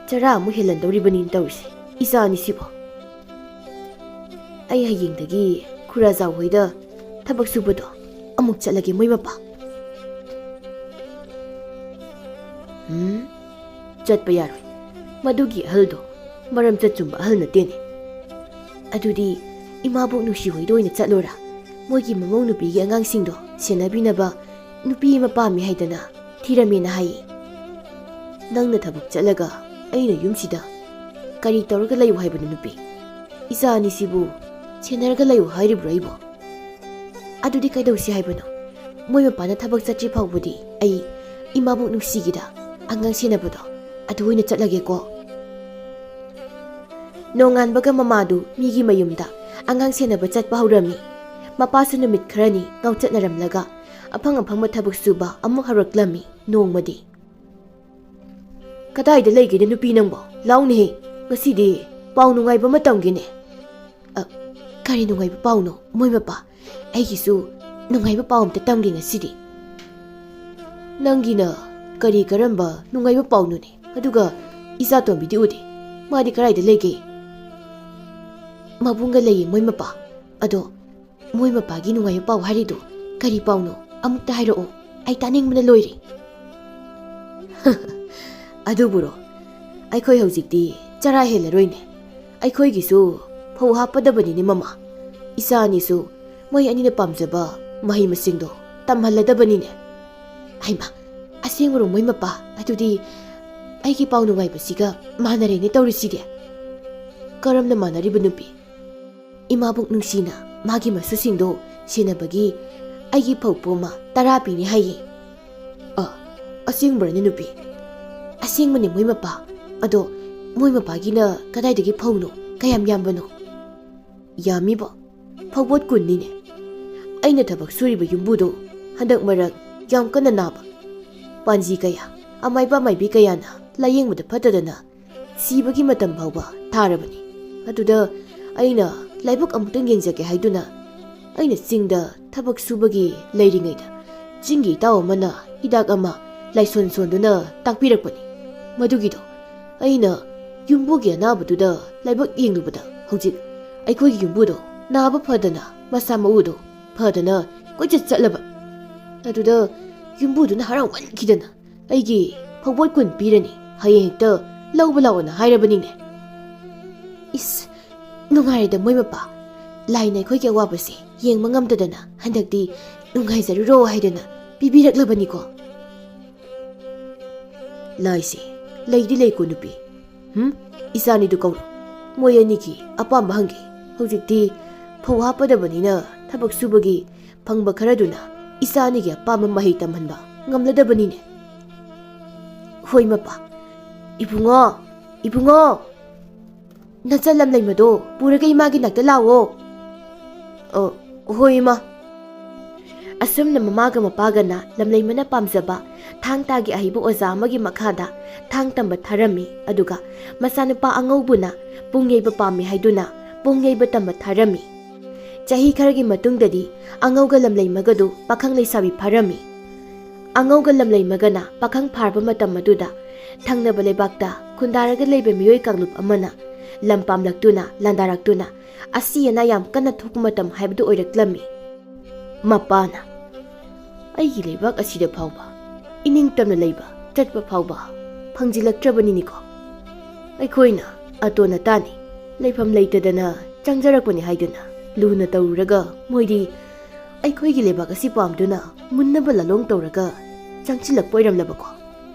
ꯆꯔꯥ ꯑꯃꯨꯛ ꯍꯦꯜꯍꯟꯗꯧꯔꯤꯕꯅꯤꯅ ꯇꯧꯔꯤꯁꯦ, ꯏꯆꯥ ꯑꯅꯤꯁꯤꯕꯣ꯫ ꯑꯩ ꯍꯌꯦꯡꯗꯒꯤ ꯈꯨꯔꯥꯖꯥꯎ ꯍꯣꯏꯗ ꯊꯕꯛ ꯁꯨꯕꯗꯣ ꯑꯃꯨꯛ ꯆꯠꯂꯒꯦ, ꯃꯣꯏ ꯃꯄꯥ꯫" "ꯎꯝ, ꯆꯠꯄ ꯌꯥꯔꯣꯏ꯫ ꯃꯗꯨꯒꯤ ꯑꯍꯜꯗꯣ ꯃꯔꯝ ꯆꯠ ꯆꯨꯝꯕ ꯑꯍꯜ ꯅꯠꯇꯦꯅꯦ꯫ ꯑꯗꯨꯗꯤ ꯏꯃꯥꯕꯣꯛ ꯅꯨꯡꯁꯤ ꯍꯣꯏꯗ ꯑꯣꯏꯅ ꯆꯠꯂꯣꯔꯥ? ꯃꯣꯏꯒꯤ ꯃꯃꯧ ꯅꯨꯄꯤꯒꯤ ꯑꯉꯥꯡꯁꯤꯡꯗꯣ ꯁꯦꯟꯅꯕꯤꯅꯕ ꯅꯨꯄꯤ ꯑꯃ ꯄꯥꯝꯃꯤ ꯍꯥꯏꯗꯅ ꯊꯤꯔꯝꯃꯦꯅ ꯍꯥꯏꯌꯦ꯫ ꯅꯪꯅ ꯊꯕꯛ ꯆꯠꯂꯒ ꯑꯩꯅ ꯌꯨꯝꯁꯤꯗ ꯀꯔꯤ ꯇꯧꯔꯒ ꯂꯩꯌꯨ ꯍꯥꯏꯕꯅꯣ ꯅꯨꯄꯤ? ꯏꯆꯥ ꯑꯅꯤꯁꯤꯕꯨ ꯁꯦꯟꯅꯔꯒ ꯂꯩꯌꯨ ꯍꯥꯏꯔꯤꯕ꯭ꯔꯣ ꯑꯩꯕꯨ? ꯑꯗꯨꯗꯤ ꯀꯩꯗꯧꯁꯤ ꯍꯥꯏꯕꯅꯣ? ꯃꯣꯏ ꯃꯄꯥꯅ ꯊꯕꯛ ꯆꯠꯇ꯭ꯔꯤ ꯐꯥꯎꯕꯗꯤ ꯑꯩ ꯏꯃꯥꯕꯣꯛ ꯅꯨꯡꯁꯤꯒꯤꯗ ꯑꯉꯥꯡ ꯁꯦꯟꯅꯕꯗꯣ ꯑꯗꯨ ꯑꯣꯏꯅ ꯆꯠꯂꯒꯦꯀꯣ꯫ ꯅꯣꯡꯉꯥꯟꯕꯒ ꯃꯃꯥꯗꯨ ꯃꯤꯒꯤ ꯃꯌꯨꯝꯗ ꯑꯉꯥꯡ ꯁꯦꯟꯅꯕ ꯆꯠꯄ ꯍꯧꯔꯝꯃꯤ꯫ ꯃꯄꯥꯁꯨ ꯅꯨꯃꯤꯠ ꯈꯔꯅꯤ ꯉꯥꯎꯆꯠꯅꯔꯝꯂꯒ ꯑꯐꯪ ꯑꯐꯪꯕ ꯊꯕꯛ ꯁꯨꯕ ꯑꯃꯨꯛ ꯍꯧꯔꯛꯂꯝꯃꯤ꯫ ꯅꯣꯡꯃꯗꯤ, "ꯀꯗꯥꯏꯗ ꯂꯩꯒꯦꯅꯦ ꯅꯨꯄꯤ ꯅꯪꯕꯣ? ꯂꯥꯎꯅꯦꯍꯦ, ꯉꯁꯤꯗꯤ ꯄꯥꯎ ꯅꯨꯡꯉꯥꯏꯕ ꯑꯃ ꯇꯝꯒꯦꯅꯦ꯫" "ꯑ, ꯀꯔꯤ ꯅꯨꯡꯉꯥꯏꯕ ꯄꯥꯎꯅꯣ ꯃꯣꯏ ꯃꯄꯥ? ꯑꯩꯒꯤꯁꯨ ꯅꯨꯡꯉꯥꯏꯕ ꯄꯥꯎ ꯑꯝꯇ ꯇꯝꯒꯦ ꯉꯁꯤꯗꯤ꯫" "ꯅꯪꯒꯤꯅ ꯀꯔꯤ ꯀꯔꯝꯕ ꯅꯨꯡꯉꯥꯏꯕ ꯄꯥꯎꯅꯣꯅꯦ? ꯑꯗꯨꯒ ꯏꯆꯥ ꯇꯣꯝꯕꯤꯗꯤ ꯎꯗꯦ꯫ ꯃꯥꯗꯤ ꯀꯗꯥꯏꯗ ꯂꯩꯒꯦ?" "ꯃꯕꯨꯡꯒ ꯂꯩꯌꯦ ꯃꯣꯏ ꯃꯄꯥ꯫ ꯑꯗꯣ ꯃꯣꯏ ꯃꯄꯥꯒꯤ ꯅꯨꯡꯉꯥꯏꯕ ꯄꯥꯎ ꯍꯥꯏꯔꯤꯗꯣ ꯀꯔꯤ ꯄꯥꯎꯅꯣ? ꯑꯃꯨꯛꯇ ꯍꯥꯏꯔꯛꯑꯣ, ꯑꯩ ꯇꯥꯅꯤꯡꯕꯅ ꯂꯣꯏꯔꯦ꯫" "ꯑꯗꯨꯕꯨꯔꯣ, ꯑꯩꯈꯣꯏ ꯍꯧꯖꯤꯛꯇꯤ ꯆꯔꯥ ꯍꯦꯜꯂꯔꯣꯏꯅꯦ꯫ ꯑꯩꯈꯣꯏꯒꯤꯁꯨ ꯐꯧ ꯍꯥꯞꯄꯗꯕꯅꯤꯅꯦ ꯃꯃꯥ꯫ ꯏꯆꯥ ꯑꯅꯤꯁꯨ ꯃꯣꯏ ꯑꯅꯤꯅ ꯄꯥꯝꯖꯕ ꯃꯍꯩ ꯃꯁꯤꯡꯗꯣ ꯇꯝꯍꯜꯂꯗꯕꯅꯤꯅꯦ꯫" "ꯍꯩꯃꯥ, ꯑꯁꯦꯡꯕꯔꯣ ꯃꯣꯏ ꯃꯄꯥ? ꯑꯗꯨꯗꯤ ꯑꯩꯒꯤ ꯄꯥꯎ ꯅꯨꯡꯉꯥꯏꯕꯁꯤꯒ ꯃꯥꯟꯅꯔꯦꯅꯦ ꯇꯧꯔꯤꯁꯤꯗꯤ꯫" "ꯀꯔꯝꯅ ꯃꯥꯟꯅꯔꯤꯕ ꯅꯨꯄꯤ?" "ꯏꯃꯥꯕꯣꯛ ꯅꯨꯡꯁꯤꯅ ꯃꯥꯒꯤ ꯃꯁꯨꯁꯤꯡꯗꯣ ꯁꯦꯟꯅꯕꯒꯤ ꯑꯩꯒꯤ ꯐꯧ ꯄꯣꯝꯃ ꯇꯔꯥ ꯄꯤꯅꯤ ꯍꯥꯏꯌꯦ꯫" "ꯑ, ꯑꯁꯦꯡꯕ꯭ꯔꯅꯦ ꯅꯨꯄꯤ?" "ꯑꯁꯦꯡꯕꯅꯦ ꯃꯣꯏ ꯃꯄꯥ꯫ ꯑꯗꯣ ꯃꯣꯏ ꯃꯄꯥꯒꯤꯅ ꯀꯗꯥꯏꯗꯒꯤ ꯐꯧꯅꯣ? ꯀꯌꯥꯝ ꯌꯥꯝꯕꯅꯣ?" "ꯌꯥꯝꯃꯤꯕꯣ, ꯐꯧꯕꯣꯠ ꯀꯨꯟꯅꯤꯅꯦ꯫ ꯑꯩꯅ ꯊꯕꯛ ꯁꯨꯔꯤꯕ ꯌꯨꯝꯕꯨꯗꯣ ꯍꯟꯗꯛ ꯃꯔꯛ ꯌꯥꯝ ꯀꯟꯅ ꯅꯥꯕ꯫ ꯄꯥꯟꯖꯤ ꯀꯌꯥ, ꯑꯃꯥꯏꯕ ꯑꯃꯥꯏꯕꯤ ꯀꯌꯥꯅ ꯂꯥꯌꯦꯡꯕꯗ ꯐꯠꯇꯗꯅ ꯁꯤꯕꯒꯤ ꯃꯇꯝ ꯐꯥꯎꯕ ꯊꯥꯔꯕꯅꯤ꯫ ꯑꯗꯨꯗ ꯑꯩꯅ ꯂꯥꯏꯕꯛ ꯑꯃꯨꯛꯇꯪ ꯌꯦꯡꯖꯒꯦ ꯍꯥꯏꯗꯨꯅ ꯑꯩꯅ ꯆꯤꯡꯗ ꯊꯕꯛ ꯁꯨꯕꯒꯤ ꯂꯩꯔꯤꯉꯩꯗ ꯆꯤꯡꯒꯤ ꯏꯇꯥꯎ ꯑꯃꯅ ꯍꯤꯗꯥꯛ ꯑꯃ ꯂꯥꯏꯁꯣꯟ ꯁꯣꯟꯗꯨꯅ ꯇꯥꯛꯄꯤꯔꯛꯄꯅꯤ꯫ ꯃꯗꯨꯒꯤꯗꯣ ꯑꯩꯅ ꯌꯨꯝꯕꯨꯒꯤ ꯑꯅꯥꯕꯗꯨꯗ ꯂꯥꯏꯕꯛ ꯌꯦꯡꯂꯨꯕꯗ ꯍꯧꯖꯤꯛ ꯑꯩꯈꯣꯏꯒꯤ ꯌꯨꯝꯕꯨꯗꯣ ꯅꯥꯕ ꯐꯗꯅ ꯃꯁꯥ ꯃꯎꯗꯣ ꯐꯗꯅ ꯀꯣꯏꯆꯠ ꯆꯠꯂꯕ꯫ ꯑꯗꯨꯗ ꯌꯨꯝꯕꯨꯗꯨꯅ ꯍꯔꯥꯎꯃꯟꯈꯤꯗꯅ ꯑꯩꯒꯤ ꯐꯧꯕꯣꯠ ꯀꯨꯟ ꯄꯤꯔꯅꯤ, ꯍꯌꯦꯡ ꯍꯦꯛꯇ ꯂꯧꯕ ꯂꯥꯛꯑꯣꯅ ꯍꯥꯏꯔꯕꯅꯤꯅꯦ꯫" "ꯏꯁ, ꯅꯨꯡꯉꯥꯏꯔꯦꯗ ꯃꯣꯏ ꯃꯄꯥ꯫ ꯂꯥꯏꯅ ꯑꯩꯈꯣꯏꯒꯤ ꯑꯋꯥꯕꯁꯦ ꯌꯦꯡꯕ ꯉꯝꯗꯗꯅ ꯍꯟꯗꯛꯇꯤ ꯅꯨꯡꯉꯥꯏꯖꯔꯨꯔꯣ ꯍꯥꯏꯗꯨꯅ ꯄꯤꯕꯤꯔꯛꯂꯕꯅꯤꯀꯣ꯫ ꯂꯥꯏꯁꯦ ꯂꯩꯗꯤ ꯂꯩꯀꯣ ꯅꯨꯄꯤ꯫ ꯍꯨꯝ? ꯏꯆꯥꯅꯤꯗꯨ ꯀꯧꯔꯣ꯫ ꯃꯣꯏ ꯑꯅꯤꯒꯤ ꯑꯄꯥꯝꯕ ꯍꯪꯒꯦ꯫ ꯍꯧꯖꯤꯛꯇꯤ ꯐꯧ ꯍꯥꯞꯄꯗꯕꯅꯤꯅ ꯊꯕꯛ ꯁꯨꯕꯒꯤ ꯐꯪꯕ ꯈꯔꯗꯨꯅ ꯏꯆꯥ ꯑꯅꯤꯒꯤ ꯑꯄꯥꯝꯕ ꯃꯍꯩ ꯇꯝꯍꯟꯕ ꯉꯝꯂꯗꯕꯅꯤꯅꯦ꯫ ꯍꯣꯏ ꯃꯄꯥ꯫ ꯏꯕꯨꯡꯉꯣ, ꯏꯕꯨꯡꯉꯣ! ꯅꯆꯜ ꯂꯝꯂꯩꯃꯗꯣ ꯄꯨꯔꯒ ꯏꯃꯥꯒꯤ ꯅꯥꯛꯇ ꯂꯥꯛꯑꯣ꯫ ꯑ, ꯍꯣꯏ ꯏꯃꯥ꯫ ꯑꯁꯨꯝꯅ ꯃꯃꯥꯒ ꯃꯄꯥꯒꯅ ꯂꯝꯂꯩꯃꯅ ꯄꯥꯝꯖꯕ ꯊꯥꯡ ꯇꯥꯒꯤ ꯑꯍꯩꯕ ꯑꯣꯖꯥ ꯑꯃꯒꯤ ꯃꯈꯥꯗ ꯊꯥꯡ ꯇꯝꯕ ꯊꯥꯔꯝꯃꯤ꯫ ꯑꯗꯨꯒ ꯃꯆꯥꯅꯨꯄꯥ ꯑꯉꯧꯕꯅ ꯄꯨꯡ ꯌꯩꯕ ꯄꯥꯝꯃꯤ ꯍꯥꯏꯗꯨꯅ ꯄꯨꯡ ꯌꯩꯕ ꯇꯝꯕ ꯊꯥꯔꯝꯃꯤ꯫ ꯆꯍꯤ ꯈꯔꯒꯤ ꯃꯇꯨꯡꯗꯗꯤ ꯑꯉꯧꯒ ꯂꯝꯂꯩꯃꯒꯗꯨ ꯄꯥꯈꯪ ꯂꯩꯁꯥꯕꯤ ꯐꯥꯔꯝꯃꯤ꯫ ꯑꯉꯧꯒ ꯂꯝꯂꯩꯃꯒꯅ ꯄꯥꯈꯪ ꯐꯥꯔꯕ ꯃꯇꯝ ꯑꯗꯨꯗ ꯊꯪꯅꯕ ꯂꯩꯕꯥꯛꯇ ꯈꯨꯟꯗꯥꯔꯒ ꯂꯩꯕ ꯃꯤꯑꯣꯏ ꯀꯥꯡꯂꯨꯞ ꯑꯃꯅ ꯂꯝ ꯄꯥꯝꯂꯛꯇꯨꯅ ꯂꯥꯟꯗꯥꯔꯛꯇꯨꯅ ꯑꯁꯤ ꯑꯅꯥ ꯌꯥꯝ ꯀꯟꯅ ꯊꯣꯛꯄ ꯃꯇꯝ ꯍꯥꯏꯕꯗꯨ ꯑꯣꯏꯔꯛꯂꯝꯃꯤ꯫ ꯃꯄꯥꯅ, "ꯑꯩꯒꯤ ꯂꯩꯕꯥꯛ ꯑꯁꯤꯗ ꯐꯥꯎꯕ ꯏꯅꯤꯡꯇꯝꯅ ꯂꯩꯕ ꯆꯠꯄ ꯐꯥꯎꯕ ꯐꯪꯖꯤꯜꯂꯛꯇ꯭ꯔꯕꯅꯤꯅꯤꯀꯣ꯫ ꯑꯩꯈꯣꯏꯅ ꯑꯇꯣꯟ ꯑꯇꯥꯅꯤ, ꯂꯩꯐꯝ ꯂꯩꯇꯗꯅ ꯆꯪꯖꯔꯛꯄꯅꯤ ꯍꯥꯏꯗꯨꯅ ꯂꯨꯅ ꯇꯧꯔꯨꯔꯒ ꯃꯣꯏꯗꯤ ꯑꯩꯈꯣꯏꯒꯤ ꯂꯩꯕꯥꯛ ꯑꯁꯤ ꯄꯥꯝꯗꯨꯅ ꯃꯨꯟꯅꯕ ꯂꯥꯂꯣꯡ ꯇꯧꯔꯒ ꯆꯪꯁꯤꯜꯂꯛꯄ ꯑꯣꯏꯔꯝꯂꯕꯀꯣ꯫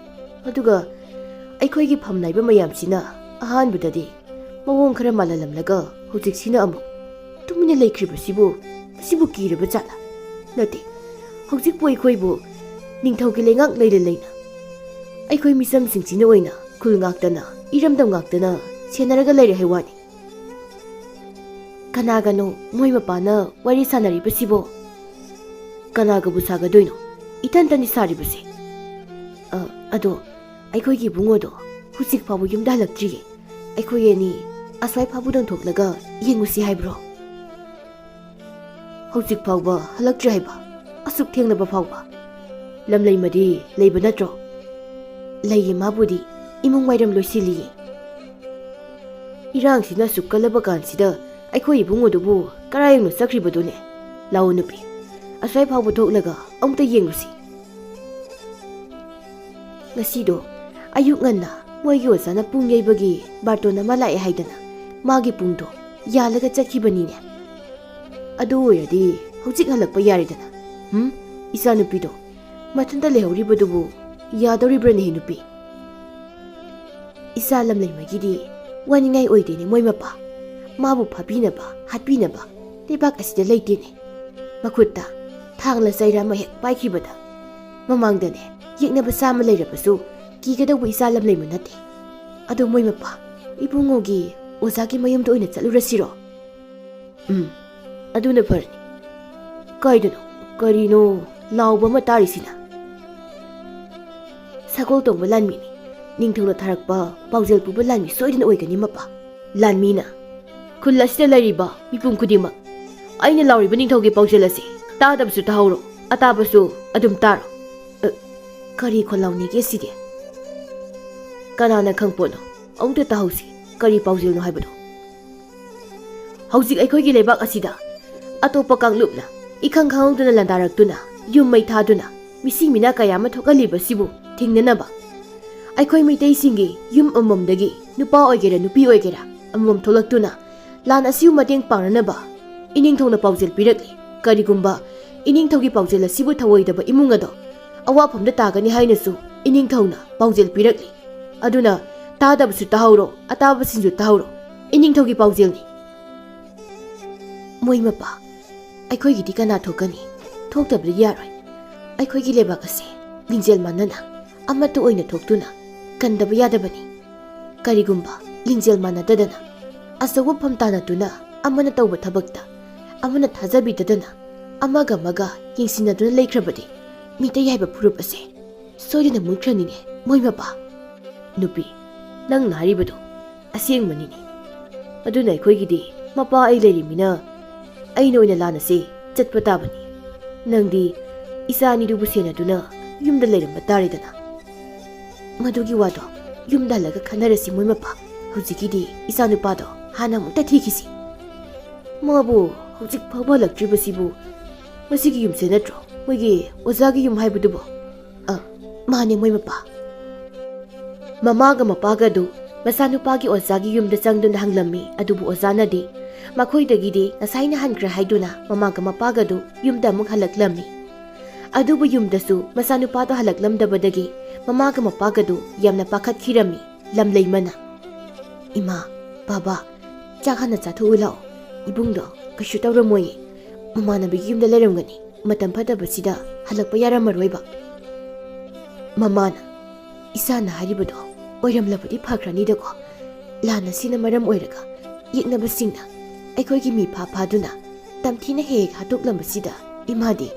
ꯑꯗꯨꯒ ꯑꯩꯈꯣꯏꯒꯤ ꯐꯝ ꯅꯥꯏꯕ ꯃꯌꯥꯝꯁꯤꯅ ꯑꯍꯥꯟꯕꯗꯗꯤ ꯃꯑꯣꯡ ꯈꯔ ꯃꯥꯜꯍꯜꯂꯝꯂꯒ ꯍꯧꯖꯤꯛꯁꯤꯅ ꯑꯃꯨꯛ ꯇꯨꯃꯤꯟꯅ ꯂꯩꯈ꯭ꯔꯤꯕꯁꯤꯕꯨ, ꯃꯁꯤꯕꯨ ꯀꯤꯔꯕ ꯖꯥꯠꯂ? ꯅꯠꯇꯦ, ꯍꯧꯖꯤꯛꯄꯨ ꯑꯩꯈꯣꯏꯕꯨ ꯅꯤꯡꯊꯧꯒꯤ ꯂꯩꯉꯥꯛ ꯂꯩꯅ ꯂꯩꯅ ꯑꯩꯈꯣꯏ ꯃꯤꯆꯝꯁꯤꯡꯁꯤꯅ ꯑꯣꯏꯅ ꯈꯨꯜ ꯉꯥꯛꯇꯅ, ꯏꯔꯝꯗꯝ ꯉꯥꯛꯇꯅ ꯁꯦꯟꯅꯔꯒ ꯂꯩꯔꯦ ꯍꯥꯏ ꯋꯥꯅꯤ꯫ ꯀꯅꯥꯒꯅꯣ ꯃꯣꯏ ꯃꯄꯥꯅ ꯋꯥꯔꯤ ꯁꯥꯟꯅꯔꯤꯕꯁꯤꯕꯣ? ꯀꯅꯥꯒꯕꯨ ꯁꯥꯒꯗꯣꯏꯅꯣ? ꯏꯊꯟꯇꯅꯤ ꯁꯥꯔꯤꯕꯁꯦ꯫ ꯑ, ꯑꯗꯣ ꯑꯩꯈꯣꯏꯒꯤ ꯏꯕꯨꯡꯉꯣꯗꯣ ꯍꯧꯖꯤꯛ ꯐꯥꯎꯕ ꯌꯨꯝꯗ ꯍꯜꯂꯛꯇ꯭ꯔꯤꯌꯦ꯫ ꯑꯩꯈꯣꯏ ꯑꯅꯤ ꯑꯁ꯭ꯋꯥꯏ ꯐꯥꯎꯕꯗꯪ ꯊꯣꯛꯂꯒ ꯌꯦꯡꯉꯨꯁꯤ ꯍꯥꯏꯕ꯭ꯔꯣ? ꯍꯧꯖꯤꯛ ꯐꯥꯎꯕ ꯍꯜꯂꯛꯇ꯭ꯔꯤ ꯍꯥꯏꯕ? ꯑꯁꯨꯛ ꯊꯦꯡꯂꯕ ꯐꯥꯎꯕ? ꯂꯝꯂꯩꯃꯗꯤ ꯂꯩꯕ ꯅꯠꯇ꯭ꯔꯣ? ꯂꯩꯌꯦ, ꯃꯥꯕꯨꯗꯤ ꯏꯃꯨꯡ ꯋꯥꯏꯔꯝ ꯂꯣꯏꯁꯤꯜꯂꯤꯌꯦ꯫ ꯏꯔꯥꯡꯁꯤꯅ ꯑꯁꯨꯛ ꯀꯜꯂꯕ ꯀꯥꯟꯁꯤꯗ ꯑꯩꯈꯣꯏ ꯏꯕꯨꯡꯉꯣꯗꯨꯕꯨ ꯀꯔꯥꯏꯅꯣ ꯆꯠꯈ꯭ꯔꯤꯕꯗꯨꯅꯦ? ꯂꯥꯛꯑꯣ ꯅꯨꯄꯤ, ꯑꯁ꯭ꯋꯥꯏ ꯐꯥꯎꯕ ꯊꯣꯛꯂꯒ ꯑꯃꯨꯛꯇ ꯌꯦꯡꯂꯨꯁꯤ꯫ ꯉꯁꯤꯗꯣ ꯑꯌꯨꯛ ꯉꯟꯅ ꯃꯣꯏꯒꯤ ꯑꯣꯖꯥꯅ ꯄꯨꯡ ꯌꯩꯕꯒꯤ ꯕꯥꯔꯇꯣꯟ ꯑꯃ ꯂꯥꯛꯑꯦ ꯍꯥꯏꯗꯅ ꯃꯥꯒꯤ ꯄꯨꯡꯗꯣ ꯌꯥꯜꯂꯒ ꯆꯠꯈꯤꯕꯅꯤꯅꯦ꯫ ꯑꯗꯨ ꯑꯣꯏꯔꯗꯤ ꯍꯧꯖꯤꯛ ꯍꯜꯂꯛꯄ ꯌꯥꯔꯦꯗꯅ꯫ ꯍꯨꯝ? ꯏꯆꯥꯅꯨꯄꯤꯗꯣ ꯃꯊꯟꯇ ꯂꯩꯍꯧꯔꯤꯕꯗꯨꯕꯨ ꯌꯥꯗꯧꯔꯤꯕ꯭ꯔꯅꯦꯍꯦ ꯅꯨꯄꯤ? ꯏꯆꯥ ꯂꯝꯂꯩꯃꯒꯤꯗꯤ ꯋꯥꯅꯤꯡꯉꯥꯏ ꯑꯣꯏꯗꯦꯅꯦ ꯃꯣꯏ ꯃꯄꯥ꯫ ꯃꯥꯕꯨ ꯐꯥꯕꯤꯅꯕ, ꯍꯥꯠꯄꯤꯅꯕ ꯂꯩꯕꯥꯛ ꯑꯁꯤꯗ ꯂꯩꯇꯦꯅꯦ꯫ ꯃꯈꯨꯠꯇ ꯊꯥꯡꯂ ꯆꯩꯔ ꯑꯃ ꯍꯦꯛ ꯄꯥꯏꯈꯤꯕꯗ ꯃꯃꯥꯡꯗꯅꯦ ꯌꯦꯛꯅꯕ ꯆꯥꯝꯃ ꯂꯩꯔꯕꯁꯨ ꯀꯤꯒꯗꯧꯕ ꯏꯆꯥ ꯂꯝꯂꯩꯃ ꯅꯠꯇꯦ꯫ ꯑꯗꯣ ꯃꯣꯏ ꯃꯄꯥ, ꯏꯕꯨꯡꯉꯣꯒꯤ ꯑꯣꯖꯥꯒꯤ ꯃꯌꯨꯝꯗ ꯑꯣꯏꯅ ꯆꯠꯂꯨꯔꯁꯤꯔꯣ? ꯎꯝ, ꯑꯗꯨꯅ ꯐꯔꯅꯤ꯫ ꯀꯥꯏꯗꯅꯣ? ꯀꯔꯤꯅꯣ ꯂꯥꯎꯕ ꯑꯃ ꯇꯥꯔꯤꯁꯤꯅ? ꯁꯒꯣꯜ ꯇꯣꯡꯕ ꯂꯥꯟꯃꯤꯅꯤ꯫ ꯅꯤꯡꯊꯧꯅ ꯊꯥꯔꯛꯄ ꯄꯥꯎꯖꯦꯜ ꯄꯨꯕ ꯂꯥꯟꯃꯤ ꯁꯣꯏꯗꯅ ꯑꯣꯏꯒꯅꯤ ꯃꯄꯥ꯫ ꯂꯥꯟꯃꯤꯅ, "ꯈꯨꯜ ꯑꯁꯤꯗ ꯂꯩꯔꯤꯕ ꯃꯤꯄꯨꯝ ꯈꯨꯗꯤꯡꯃꯛ, ꯑꯩꯅ ꯂꯥꯎꯔꯤꯕ ꯅꯤꯡꯊꯧꯒꯤ ꯄꯥꯎꯖꯦꯜ ꯑꯁꯤ ꯇꯥꯗꯕꯁꯨ ꯇꯥꯍꯧꯔꯣ, ꯑꯇꯥꯕꯁꯨ ꯑꯗꯨꯝ ꯇꯥꯔꯣ"꯫ ꯑ, ꯀꯔꯤ ꯈꯣꯜꯂꯥꯎꯅꯤꯒꯦ ꯁꯤꯗꯤ? ꯀꯅꯥꯅ ꯈꯪꯄꯣꯠꯅꯣ? ꯑꯃꯨꯛꯇ ꯇꯥꯍꯧꯁꯤ, ꯀꯔꯤ ꯄꯥꯎꯖꯦꯜꯅꯣ ꯍꯥꯏꯕꯗꯣ꯫ ꯍꯧꯖꯤꯛ ꯑꯩꯈꯣꯏꯒꯤ ꯂꯩꯕꯥꯛ ꯑꯁꯤꯗ ꯑꯇꯣꯞꯄ ꯀꯥꯡꯂꯨꯞꯅ ꯏꯈꯪ ꯈꯪꯍꯧꯗꯅ ꯂꯥꯟꯗꯥꯔꯛꯇꯨꯅ, ꯌꯨꯝ ꯃꯩ ꯊꯥꯗꯨꯅ, ꯃꯤꯁꯤ ꯃꯤꯅꯥ ꯀꯌꯥ ꯑꯃ ꯊꯣꯛꯍꯜꯂꯤꯕꯁꯤꯕꯨ ꯊꯤꯡꯅꯅꯕ, ꯑꯩꯈꯣꯏ ꯃꯩꯇꯩꯁꯤꯡꯒꯤ ꯌꯨꯝ ꯑꯃꯃꯝꯗꯒꯤ, ꯅꯨꯄꯥ ꯑꯣꯏꯒꯦꯔꯥ ꯅꯨꯄꯤ ꯑꯣꯏꯒꯦꯔꯥ, ꯑꯃꯃꯝ ꯊꯣꯛꯂꯛꯇꯨꯅ ꯂꯥꯟ ꯑꯁꯤꯕꯨ ꯃꯇꯦꯡ ꯄꯥꯡꯅꯅꯕ ꯏꯅꯤꯡꯊꯧꯅ ꯄꯥꯎꯖꯦꯜ ꯄꯤꯔꯛꯂꯤ꯫ ꯀꯔꯤꯒꯨꯝꯕ ꯏꯅꯤꯡꯊꯧꯒꯤ ꯄꯥꯎꯖꯦꯜ ꯑꯁꯤꯕꯨ ꯊꯧꯑꯣꯏꯗꯕ ꯏꯃꯨꯡ ꯑꯗꯣ ꯑꯋꯥꯐꯝꯗ ꯇꯥꯒꯅꯤ ꯍꯥꯏꯅꯁꯨ ꯏꯅꯤꯡꯊꯧꯅ ꯄꯥꯎꯖꯦꯜ ꯄꯤꯔꯛꯂꯤ꯫ ꯑꯗꯨꯅ ꯇꯥꯗꯕꯁꯨ ꯇꯥꯍꯧꯔꯣ, ꯑꯇꯥꯕꯁꯤꯡꯁꯨ ꯇꯥꯍꯧꯔꯣ, ꯏꯅꯤꯡꯊꯧꯒꯤ ꯄꯥꯎꯖꯦꯜꯅꯤ꯫ ꯃꯣꯏ ꯃꯄꯥ, ꯑꯩꯈꯣꯏꯒꯤꯗꯤ ꯀꯅꯥ ꯊꯣꯛꯀꯅꯤ? ꯊꯣꯛꯇꯕꯗꯤ ꯌꯥꯔꯣꯏ꯫ ꯑꯩꯈꯣꯏꯒꯤ ꯂꯩꯕꯥꯛ ꯑꯁꯦ ꯂꯤꯡꯖꯦꯜ ꯃꯥꯟꯅꯅ ꯑꯃꯠꯇ ꯑꯣꯏꯅ ꯊꯣꯛꯇꯨꯅ ꯀꯟꯗꯕ ꯌꯥꯗꯕꯅꯤ꯫ ꯀꯔꯤꯒꯨꯝꯕ ꯂꯤꯡꯖꯦꯜ ꯃꯥꯟꯅꯗꯗꯅ, ꯑꯆꯧꯕ ꯐꯝ ꯇꯥꯅꯗꯨꯅ, ꯑꯃꯅ ꯇꯧꯕ ꯊꯕꯛꯇ ꯑꯃꯅ ꯊꯥꯖꯕꯤꯗꯗꯅ, ꯑꯃꯒ ꯑꯃꯒ ꯌꯦꯡꯁꯤꯟꯅꯗꯨꯅ ꯂꯩꯈ꯭ꯔꯕꯗꯤ, ꯃꯤꯇꯩ ꯍꯥꯏꯕ ꯐꯨꯔꯨꯞ ꯑꯁꯦ ꯁꯣꯏꯗꯅ ꯃꯨꯠꯈ꯭ꯔꯅꯤꯅꯦ, ꯃꯣꯏ ꯃꯄꯥ꯫ ꯅꯨꯄꯤ, ꯅꯪꯅ ꯍꯥꯏꯔꯤꯕꯗꯣ ꯑꯁꯦꯡꯕꯅꯤꯅꯦ꯫ ꯑꯗꯨꯅ ꯑꯩꯈꯣꯏꯒꯤꯗꯤ ꯃꯄꯥ ꯑꯩ ꯂꯩꯔꯤꯃꯤꯅ ꯑꯩꯅ ꯑꯣꯏꯅ ꯂꯥꯟꯅꯁꯦ ꯆꯠꯄ ꯇꯥꯕꯅꯤ꯫ ꯅꯪꯗꯤ ꯏꯆꯥ ꯑꯅꯤꯗꯨꯕꯨ ꯁꯦꯟꯅꯗꯨꯅ ꯌꯨꯝꯗ ꯂꯩꯔꯝꯕ ꯇꯥꯔꯦꯗꯅ꯫ ꯃꯗꯨꯒꯤ ꯋꯥꯗꯣ ꯌꯨꯝꯗ ꯍꯜꯂꯒ ꯈꯟꯅꯔꯁꯤ, ꯃꯣꯏ ꯃꯄꯥ꯫ ꯍꯧꯖꯤꯛꯀꯤꯗꯤ ꯏꯆꯥ ꯅꯨꯄꯥꯗꯣ ꯍꯥꯟꯅ ꯑꯃꯨꯛꯇ ꯊꯤꯈꯤꯁꯤ꯫ ꯃꯥꯕꯨ ꯍꯧꯖꯤꯛ ꯐꯥꯎꯕ ꯍꯜꯂꯛꯇ꯭ꯔꯤꯕꯁꯤꯕꯨ ꯃꯁꯤꯒꯤ ꯌꯨꯝꯁꯦ ꯅꯠꯇ꯭ꯔꯣ? ꯃꯣꯏꯒꯤ ꯑꯣꯖꯥꯒꯤ ꯌꯨꯝ ꯍꯥꯏꯕꯗꯨꯕꯣ? ꯑ, ꯃꯥꯅꯦ, ꯃꯣꯏ ꯃꯄꯥ꯫ ꯃꯃꯥꯒ ꯃꯄꯥꯒ ꯑꯗꯨ ꯃꯆꯥꯅꯨꯄꯥꯒꯤ ꯑꯣꯖꯥꯒꯤ ꯌꯨꯝꯗ ꯆꯪꯗꯨꯅ ꯍꯪꯂꯝꯃꯤ, ꯑꯗꯨꯕꯨ ꯑꯣꯖꯥꯅꯗꯤ ꯃꯈꯣꯏꯗꯒꯤꯗꯤ ꯉꯁꯥꯏꯅ ꯍꯟꯈ꯭ꯔꯦ ꯍꯥꯏꯗꯨꯅ ꯃꯃꯥꯒ ꯃꯄꯥꯒꯗꯨ ꯌꯨꯝꯗ ꯑꯃꯨꯛ ꯍꯜꯂꯛꯂꯝꯃꯤ꯫ ꯑꯗꯨꯕꯨ ꯌꯨꯝꯗꯁꯨ ꯃꯆꯥꯅꯨꯄꯥꯗꯣ ꯍꯜꯂꯛꯂꯝꯗꯕꯗꯒꯤ ꯃꯃꯥꯒ ꯃꯄꯥꯒꯗꯨ ꯌꯥꯝꯅ ꯄꯥꯈꯠꯈꯤꯔꯝꯃꯤ꯫ ꯂꯝꯂꯩꯃꯅ, "ꯏꯃꯥ, ꯕꯥꯕꯥ, ꯆꯥꯛ ꯍꯥꯟꯅ ꯆꯥꯊꯣꯛꯎ ꯂꯥꯛꯑꯣ꯫ ꯏꯕꯨꯡꯗꯣ ꯀꯩꯁꯨ ꯇꯧꯔꯝꯃꯣꯏꯌꯦ꯫ ꯃꯃꯥꯟꯅꯕꯤꯒꯤ ꯌꯨꯝꯗ ꯂꯩꯔꯝꯒꯅꯤ꯫ ꯃꯇꯝ ꯐꯠꯇꯕꯁꯤꯗ ꯍꯜꯂꯛꯄ ꯌꯥꯔꯝꯃꯔꯣꯏꯕ꯫" ꯃꯃꯥꯅ, "ꯏꯆꯥꯅ ꯍꯥꯏꯔꯤꯕꯗꯣ ꯑꯣꯏꯔꯝꯂꯕꯗꯤ ꯐꯈ꯭ꯔꯅꯤꯗꯀꯣ꯫ ꯂꯥꯟ ꯑꯁꯤꯅ ꯃꯔꯝ ꯑꯣꯏꯔꯒ ꯌꯦꯛꯅꯕꯁꯤꯡꯅ ꯑꯩꯈꯣꯏꯒꯤ ꯃꯤꯐꯥ ꯐꯥꯗꯨꯅ ꯇꯝꯊꯤꯅ ꯍꯦꯛ ꯍꯦꯛ ꯍꯥꯠꯇꯣꯛꯂꯝꯕꯁꯤꯗ ꯏꯃꯥꯗꯤ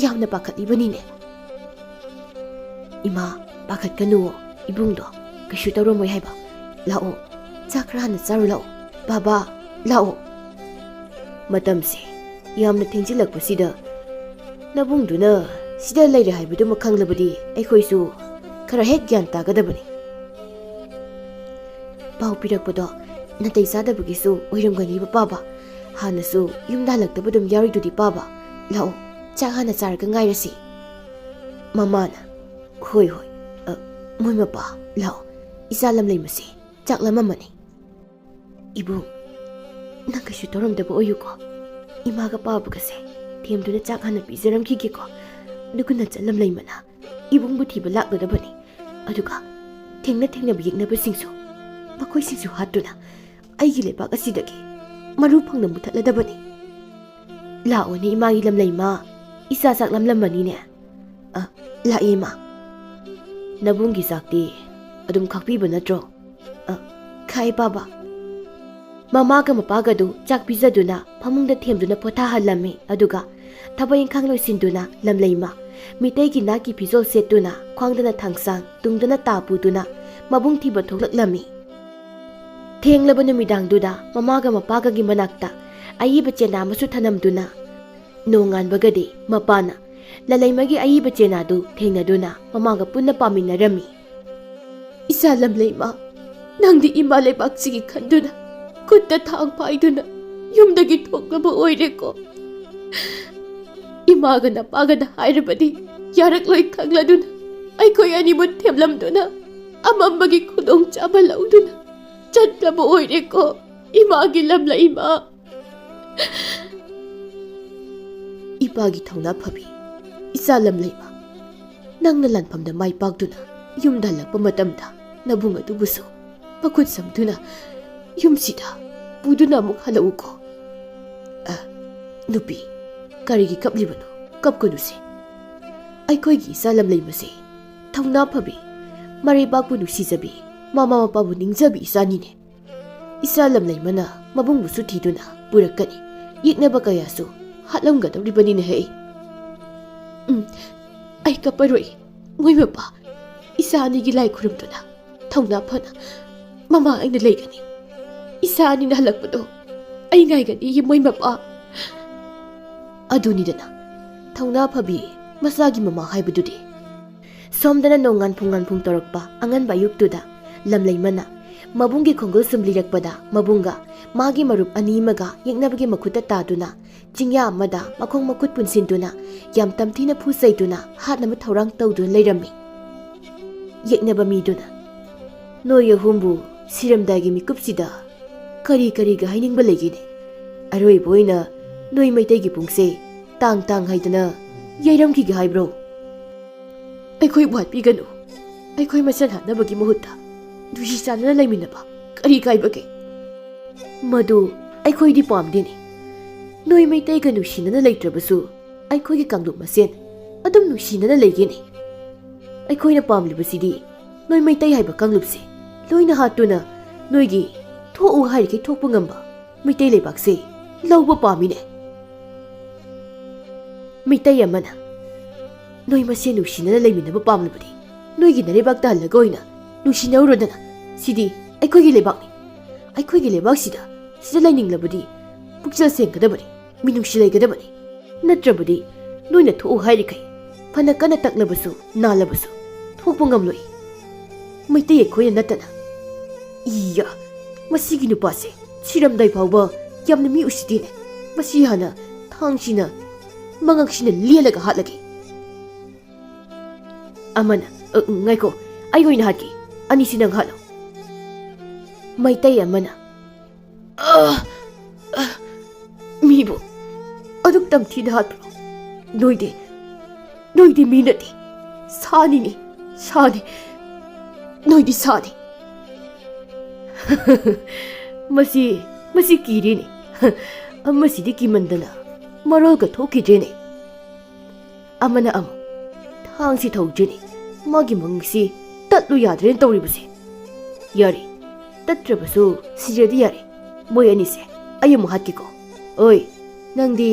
ꯌꯥꯝꯅ ꯄꯥꯈꯠꯂꯤꯕꯅꯤꯅꯦ꯫" "ꯏꯃꯥ, ꯄꯥꯈꯠꯀꯅꯨꯋꯣ, ꯏꯕꯨꯡꯗꯣ ꯀꯩꯁꯨ ꯇꯧꯔꯝꯃꯣꯏ ꯍꯥꯏꯕ꯫ ꯂꯥꯛꯑꯣ, ꯆꯥꯛ ꯈꯔ ꯍꯥꯟꯅ ꯆꯥꯔꯨ ꯂꯥꯛꯑꯣ꯫ ꯕꯥꯕꯥ, ꯂꯥꯛꯑꯣ꯫" ꯃꯇꯝꯁꯦ ꯌꯥꯝꯅ ꯊꯦꯡꯖꯤꯜꯂꯛꯄꯁꯤꯗ ꯅꯕꯨꯡꯗꯨꯅ ꯁꯤꯗ ꯂꯩꯔꯦ ꯍꯥꯏꯕꯗꯨꯃ ꯈꯪꯂꯕꯗꯤ ꯑꯩꯈꯣꯏꯁꯨ ꯈꯔ ꯍꯦꯛ ꯒ꯭ꯌꯥꯟ ꯇꯥꯒꯗꯕꯅꯤ꯫ "ꯄꯥꯎ ꯄꯤꯔꯛꯄꯗꯣ ꯅꯥꯇꯩ ꯆꯥꯗꯕꯒꯤꯁꯨ ꯑꯣꯏꯔꯝꯒꯅꯤꯕ ꯄꯥꯕ꯫ ꯍꯥꯟꯅꯁꯨ ꯌꯨꯝꯗ ꯍꯜꯂꯛꯇꯕ ꯑꯗꯨꯝ ꯌꯥꯎꯔꯤꯗꯨꯗꯤ ꯄꯥꯕ꯫ ꯂꯥꯛꯑꯣ, ꯆꯥꯛ ꯍꯥꯟꯅ ꯆꯥꯔꯒ ꯉꯥꯏꯔꯁꯤ꯫" ꯃꯃꯥꯅ, "ꯍꯣꯏ, ꯍꯣꯏ, ꯑ, ꯃꯣꯏ ꯃꯄꯥ, ꯂꯥꯛꯑꯣ꯫ ꯏꯆꯥ ꯂꯝꯂꯩꯃꯁꯦ ꯆꯥꯛ ꯂꯥꯝꯃꯝꯃꯅꯤ꯫" "ꯏꯕꯨꯡ, ꯅꯪ ꯀꯩꯁꯨ ꯇꯧꯔꯝꯗꯕ ꯑꯣꯏꯌꯨꯀꯣ꯫ ꯏꯃꯥꯒ ꯄꯥꯕꯒꯁꯦ ꯊꯦꯝꯗꯨꯅ ꯆꯥꯛ ꯍꯥꯟꯅ ꯄꯤꯖꯔꯝꯈꯤꯒꯦꯀꯣ꯫ ꯑꯗꯨꯒ ꯅꯆꯟ ꯂꯝꯂꯩꯃꯅ ꯏꯕꯨꯡꯕꯨ ꯊꯤꯕ ꯂꯥꯛꯂꯗꯕꯅꯤ꯫ ꯑꯗꯨꯒ ꯊꯦꯡꯅ ꯊꯦꯡꯅꯕ ꯌꯦꯛꯅꯕꯁꯤꯡꯁꯨ, ꯃꯈꯣꯏꯁꯤꯡꯁꯨ ꯍꯥꯠꯇꯨꯅ ꯑꯩꯒꯤ ꯂꯩꯕꯥꯛ ꯑꯁꯤꯗꯒꯤ ꯃꯔꯨ ꯐꯪꯅ ꯃꯨꯊꯠꯂꯗꯕꯅꯤ꯫" "ꯂꯥꯛꯑꯣꯅꯦ ꯏꯃꯥꯒꯤ ꯂꯝꯂꯩꯃ, ꯏꯆꯥ ꯆꯥꯛ ꯂꯥꯝꯂꯝꯃꯅꯤꯅꯦ꯫" "ꯑ, ꯂꯥꯛꯑꯦ ꯏꯃꯥ꯫" "ꯅꯕꯨꯡꯒꯤ ꯆꯥꯛꯇꯤ ꯑꯗꯨꯝ ꯈꯥꯛꯄꯤꯕ ꯅꯠꯇ꯭ꯔꯣ?" "ꯑ, ꯈꯥꯛꯑꯦ ꯄꯥꯕ꯫" ꯃꯃꯥꯒ ꯃꯄꯥꯒꯗꯨ ꯆꯥꯛ ꯄꯤꯖꯗꯨꯅ ꯐꯃꯨꯡꯗ ꯊꯦꯝꯗꯨꯅ ꯄꯣꯊꯥꯍꯜꯂꯝꯃꯤ꯫ ꯑꯗꯨꯒ ꯊꯕꯛ ꯏꯪꯈꯥꯡ ꯂꯣꯏꯁꯤꯟꯗꯨꯅ ꯂꯝꯂꯩꯃ ꯃꯤꯇꯩꯒꯤ ꯅꯥꯠꯀꯤ ꯐꯤꯖꯣꯜ ꯁꯦꯠꯇꯨꯅ, ꯈ꯭ꯋꯥꯡꯗꯅ ꯊꯥꯡꯁꯥꯡ, ꯇꯨꯡꯗꯅ ꯇꯥ ꯄꯨꯗꯨꯅ ꯃꯕꯨꯡ ꯊꯤꯕ ꯊꯣꯛꯂꯛꯂꯝꯃꯤ꯫ ꯊꯦꯡꯂꯕ ꯅꯨꯃꯤꯗꯥꯡꯗꯨꯗ ꯃꯃꯥꯒ ꯃꯄꯥꯒꯒꯤ ꯃꯅꯥꯛꯇ ꯑꯏꯕ ꯆꯦꯅꯥ ꯑꯃꯁꯨ ꯊꯅꯝꯗꯨꯅ, ꯅꯣꯡꯉꯥꯟꯕꯒꯗꯤ ꯃꯄꯥꯅ ꯂꯂꯩꯃꯒꯤ ꯑꯏꯕ ꯆꯦꯅꯥꯗꯨ ꯊꯦꯡꯅꯗꯨꯅ ꯃꯃꯥꯒ ꯄꯨꯟꯅ ꯄꯥꯃꯤꯟꯅꯔꯝꯃꯤ꯫ "ꯏꯆꯥ ꯂꯝꯂꯩꯃ, ꯅꯪꯗꯤ ꯏꯃꯥ ꯂꯩꯕꯥꯛꯁꯤꯒꯤ ꯈꯟꯗꯨꯅ ꯈꯨꯠꯇ ꯊꯥꯡ ꯄꯥꯏꯗꯨꯅ ꯌꯨꯝꯗꯒꯤ ꯊꯣꯛꯂꯕ ꯑꯣꯏꯔꯦꯀꯣ꯫ ꯏꯃꯥꯒ ꯅꯄꯥꯒꯅ ꯍꯥꯏꯔꯕꯗꯤ ꯌꯥꯔꯛꯂꯣꯏ ꯈꯪꯂꯗꯨꯅ ꯑꯩꯈꯣꯏ ꯑꯅꯤꯕꯨ ꯊꯦꯝꯂꯝꯗꯨꯅ ꯑꯃꯝꯕꯒꯤ ꯈꯨꯗꯣꯡꯆꯥꯕ ꯂꯧꯗꯨꯅ ꯆꯠꯂꯕ ꯑꯣꯏꯔꯦꯀꯣ꯫" ꯏꯃꯥꯒꯤ ꯂꯝꯂꯩꯃ꯫ ꯏꯄꯥꯒꯤ ꯊꯧꯅꯥ ꯐꯕꯤ, ꯏꯆꯥ ꯂꯝꯂꯩꯃ, ꯅꯪꯅ ꯂꯥꯟꯐꯝꯗ ꯃꯥꯏ ꯄꯥꯛꯇꯨꯅ ꯌꯨꯝꯗ ꯍꯜꯂꯛꯄ ꯃꯇꯝꯗ ꯅꯕꯨꯡ ꯑꯗꯨꯕꯨꯁꯨ ꯃꯈꯨꯠ ꯁꯝꯗꯨꯅ ꯌꯨꯝꯁꯤꯗ ꯄꯨꯗꯨꯅ ꯑꯃꯨꯛ ꯍꯜꯂꯛꯎꯀꯣ꯫ ꯑ, ꯅꯨꯄꯤ, ꯀꯔꯤꯒꯤ ꯀꯞꯂꯤꯕꯅꯣ? ꯀꯞꯀꯅꯨꯁꯦ꯫ ꯑꯩꯈꯣꯏꯒꯤ ꯏꯆꯥ ꯂꯝꯂꯩꯃꯁꯦ ꯊꯧꯅꯥ ꯐꯕꯤ, ꯃꯔꯩꯕꯥꯛꯄꯨ ꯅꯨꯡꯁꯤꯖꯕꯤ, ꯃꯃꯥ ꯃꯄꯥꯕꯨ ꯅꯤꯡꯖꯕꯤ ꯏꯆꯥꯅꯤꯅꯦ꯫ ꯏꯆꯥ ꯂꯝꯂꯩꯃꯅ ꯃꯕꯨꯡꯕꯨꯁꯨ ꯊꯤꯗꯨꯅ ꯄꯨꯔꯛꯀꯅꯤ꯫ ꯌꯦꯛꯅꯕ ꯀꯌꯥꯁꯨ ꯍꯥꯠꯂꯝꯒꯗꯧꯔꯤꯕꯅꯤꯅꯦ ꯍꯦ꯫ ꯎꯝ, ꯑꯩ ꯀꯞꯄꯔꯣꯏ꯫ ꯃꯣꯏ ꯃꯄꯥ, ꯏꯆꯥ ꯑꯅꯤꯒꯤ ꯂꯥꯏ ꯈꯨꯔꯨꯝꯗꯨꯅ ꯊꯧꯅꯥ ꯐꯅ ꯃꯃꯥ ꯑꯩꯅ ꯂꯩꯒꯅꯤ꯫ ꯏꯆꯥ ꯑꯅꯤꯅ ꯍꯜꯂꯛꯄꯗꯣ ꯑꯩ ꯉꯥꯏꯒꯅꯤ, ꯃꯣꯏ ꯃꯄꯥ꯫ ꯑꯗꯨꯅꯤꯗꯅ, ꯊꯧꯅꯥ ꯐꯕꯤ ꯃꯆꯥꯒꯤ ꯃꯃꯥ ꯍꯥꯏꯕꯗꯨꯗꯤ꯫ ꯁꯣꯝꯗꯅ ꯅꯣꯡ ꯉꯥꯟꯐꯨꯡ ꯉꯥꯟꯐꯨꯡ ꯇꯧꯔꯛꯄ ꯑꯉꯟꯕ ꯑꯌꯨꯛꯇꯨꯗ ꯂꯝꯂꯩꯃꯅ ꯃꯕꯨꯡꯒꯤ ꯈꯣꯡꯒꯨꯜ ꯁꯨꯝ ꯂꯤꯔꯛꯄꯗ ꯃꯕꯨꯡꯒ ꯃꯥꯒꯤ ꯃꯔꯨꯞ ꯑꯅꯤ ꯑꯃꯒ ꯌꯦꯛꯅꯕꯒꯤ ꯃꯈꯨꯠꯇ ꯇꯥꯗꯨꯅ ꯆꯤꯡꯌꯥ ꯑꯃꯗ ꯃꯈꯣꯡ ꯃꯈꯨꯠ ꯄꯨꯟꯁꯤꯟꯗꯨꯅ ꯌꯥꯝ ꯇꯝꯊꯤꯅ ꯐꯨ ꯆꯩꯗꯨꯅ ꯍꯥꯠꯅꯕ ꯊꯧꯔꯥꯡ ꯇꯧꯗꯨꯅ ꯂꯩꯔꯝꯃꯤ꯫ ꯌꯦꯛꯅꯕ ꯃꯤꯗꯨꯅ, "ꯅꯣꯏ ꯑꯍꯨꯝꯕꯨ ꯁꯤꯔꯝꯗꯥꯏꯒꯤ ꯃꯤꯀꯨꯞꯁꯤꯗ ꯀꯔꯤ ꯀꯔꯤꯒ ꯍꯥꯏꯅꯤꯡꯕ ꯂꯩꯒꯦꯅꯦ? ꯑꯔꯣꯏꯕ ꯑꯣꯏꯅ ꯅꯣꯏ ꯃꯩꯇꯩꯒꯤ ꯄꯨꯡꯁꯦ ꯇꯥꯡ ꯇꯥꯡ ꯍꯥꯏꯗꯅ ꯌꯩꯔꯝꯈꯤꯒꯦ ꯍꯥꯏꯕ꯭ꯔꯣ?" "ꯑꯩꯈꯣꯏ ꯋꯥꯠꯄꯤꯒꯅꯨ꯫ ꯑꯩꯈꯣꯏ ꯃꯁꯦꯜ ꯍꯥꯠꯅꯕꯒꯤ ꯃꯍꯨꯠꯇ ꯅꯨꯡꯁꯤ ꯆꯥꯟꯅꯅ ꯂꯩꯃꯤꯟꯅꯕ ꯀꯔꯤ ꯀꯥꯏꯕꯒꯦ? ꯃꯗꯨ ꯑꯩꯈꯣꯏꯗꯤ ꯄꯥꯝꯗꯦꯅꯦ꯫ ꯅꯣꯏ ꯃꯩꯇꯩꯒ ꯅꯨꯡꯁꯤꯅꯅ ꯂꯩꯇ꯭ꯔꯕꯁꯨ ꯑꯩꯈꯣꯏꯒꯤ ꯀꯥꯡꯂꯨꯞ ꯃꯁꯦꯟ ꯑꯗꯨꯝ ꯅꯨꯡꯁꯤꯅꯅ ꯂꯩꯒꯦꯅꯦ꯫ ꯑꯩꯈꯣꯏꯅ ꯄꯥꯝꯂꯤꯕꯁꯤꯗꯤ ꯅꯣꯏ ꯃꯩꯇꯩ ꯍꯥꯏꯕ ꯀꯥꯡꯂꯨꯞꯁꯦ ꯂꯣꯏꯅ ꯍꯥꯠꯇꯨꯅ ꯅꯣꯏꯒꯤ ꯊꯣꯛꯎ ꯍꯥꯏꯔꯤꯈꯩ ꯊꯣꯛꯄ ꯉꯝꯕ ꯃꯩꯇꯩ ꯂꯩꯕꯥꯛꯁꯦ ꯂꯧꯕ ꯄꯥꯝꯃꯤꯅꯦ꯫" ꯃꯩꯇꯩ ꯑꯃꯅ, "ꯅꯣꯏ ꯃꯁꯦꯟ ꯅꯨꯡꯁꯤꯅꯅ ꯂꯩꯃꯤꯟꯅꯕ ꯄꯥꯝꯂꯕꯗꯤ ꯅꯣꯏꯒꯤ ꯅꯔꯩꯕꯥꯛꯇ ꯍꯜꯂꯒ ꯑꯣꯏꯅ ꯅꯨꯡꯁꯤꯅꯧꯔꯣꯗꯅ꯫ ꯁꯤꯗꯤ ꯑꯩꯈꯣꯏꯒꯤ ꯂꯩꯕꯥꯛꯅꯤ꯫ ꯑꯩꯈꯣꯏꯒꯤ ꯂꯩꯕꯥꯛꯁꯤꯗ ꯁꯤꯗ ꯂꯩꯅꯤꯡꯂꯕꯗꯤ ꯄꯨꯛꯆꯦꯜ ꯁꯦꯡꯒꯗꯕꯅꯤ, ꯃꯤꯅꯨꯡꯁꯤ ꯂꯩꯒꯗꯕꯅꯤ꯫ ꯅꯠꯇ꯭ꯔꯕꯗꯤ ꯅꯣꯏꯅ ꯊꯣꯛꯎ ꯍꯥꯏꯔꯤꯈꯩ ꯐꯅ ꯀꯟꯅ ꯇꯛꯂꯕꯁꯨ ꯅꯥꯜꯂꯕꯁꯨ ꯊꯣꯛꯄ ꯉꯝꯂꯣꯏ꯫ ꯃꯩꯇꯩ ꯑꯩꯈꯣꯏꯅ ꯅꯠꯇꯅ꯫" "ꯏꯌꯥ, ꯃꯁꯤꯒꯤ ꯅꯨꯄꯥꯁꯦ ꯁꯤꯔꯝꯗꯥꯏ ꯐꯥꯎꯕ ꯌꯥꯝꯅ ꯃꯤ ꯎꯁꯤꯠꯇꯦꯅꯦ꯫ ꯃꯁꯤ ꯍꯥꯟꯅ ꯊꯥꯡꯁꯤꯅ ꯃꯉꯛꯁꯤꯅ ꯂꯦꯜꯂꯒ ꯍꯥꯠꯂꯒꯦ꯫" ꯑꯃꯅ, "ꯑ, ꯉꯥꯏꯈꯣ, ꯑꯩ ꯑꯣꯏꯅ ꯍꯥꯠꯀꯦ꯫ ꯑꯅꯤꯁꯤ ꯅꯪ ꯍꯥꯠꯂꯣ꯫" ꯃꯩꯇꯩ ꯑꯃꯅ, ꯑ, ꯑ, ꯃꯤꯕꯨ ꯑꯗꯨꯛ ꯇꯝꯊꯤꯅ ꯍꯥꯠꯄ꯭ꯔꯣ? ꯅꯣꯏꯗꯤ, ꯅꯣꯏꯗꯤ ꯃꯤ ꯅꯠꯇꯦ, ꯁꯥꯅꯤꯅꯦ, ꯁꯥꯅꯤ꯫ ꯅꯣꯏꯗꯤ ꯁꯥꯅꯤ꯫ ꯃꯁꯤ, ꯃꯁꯤ ꯀꯤꯔꯦꯅꯦ꯫ ꯃꯁꯤꯗꯤ ꯀꯤꯃꯟꯗꯅ ꯃꯔꯣꯜꯒ ꯊꯣꯛꯈꯤꯗ꯭ꯔꯦꯅꯦ꯫ ꯑꯃꯅ ꯑꯃꯨꯛ ꯊꯥꯡꯁꯤ ꯊꯧꯗ꯭ꯔꯤꯅꯤ, ꯃꯥꯒꯤ ꯃꯪꯁꯤ ꯇꯠꯂꯨ ꯌꯥꯗ꯭ꯔꯦꯅ ꯇꯧꯔꯤꯕꯁꯦ꯫ ꯌꯥꯔꯦ, ꯇꯠꯇ꯭ꯔꯕꯁꯨ ꯁꯤꯔꯗꯤ ꯌꯥꯔꯦ, ꯃꯣꯏ ꯑꯅꯤꯁꯦ ꯑꯩ ꯑꯃꯨꯛ ꯍꯥꯠꯀꯦꯀꯣ꯫ ꯑꯣꯏ, ꯅꯪꯗꯤ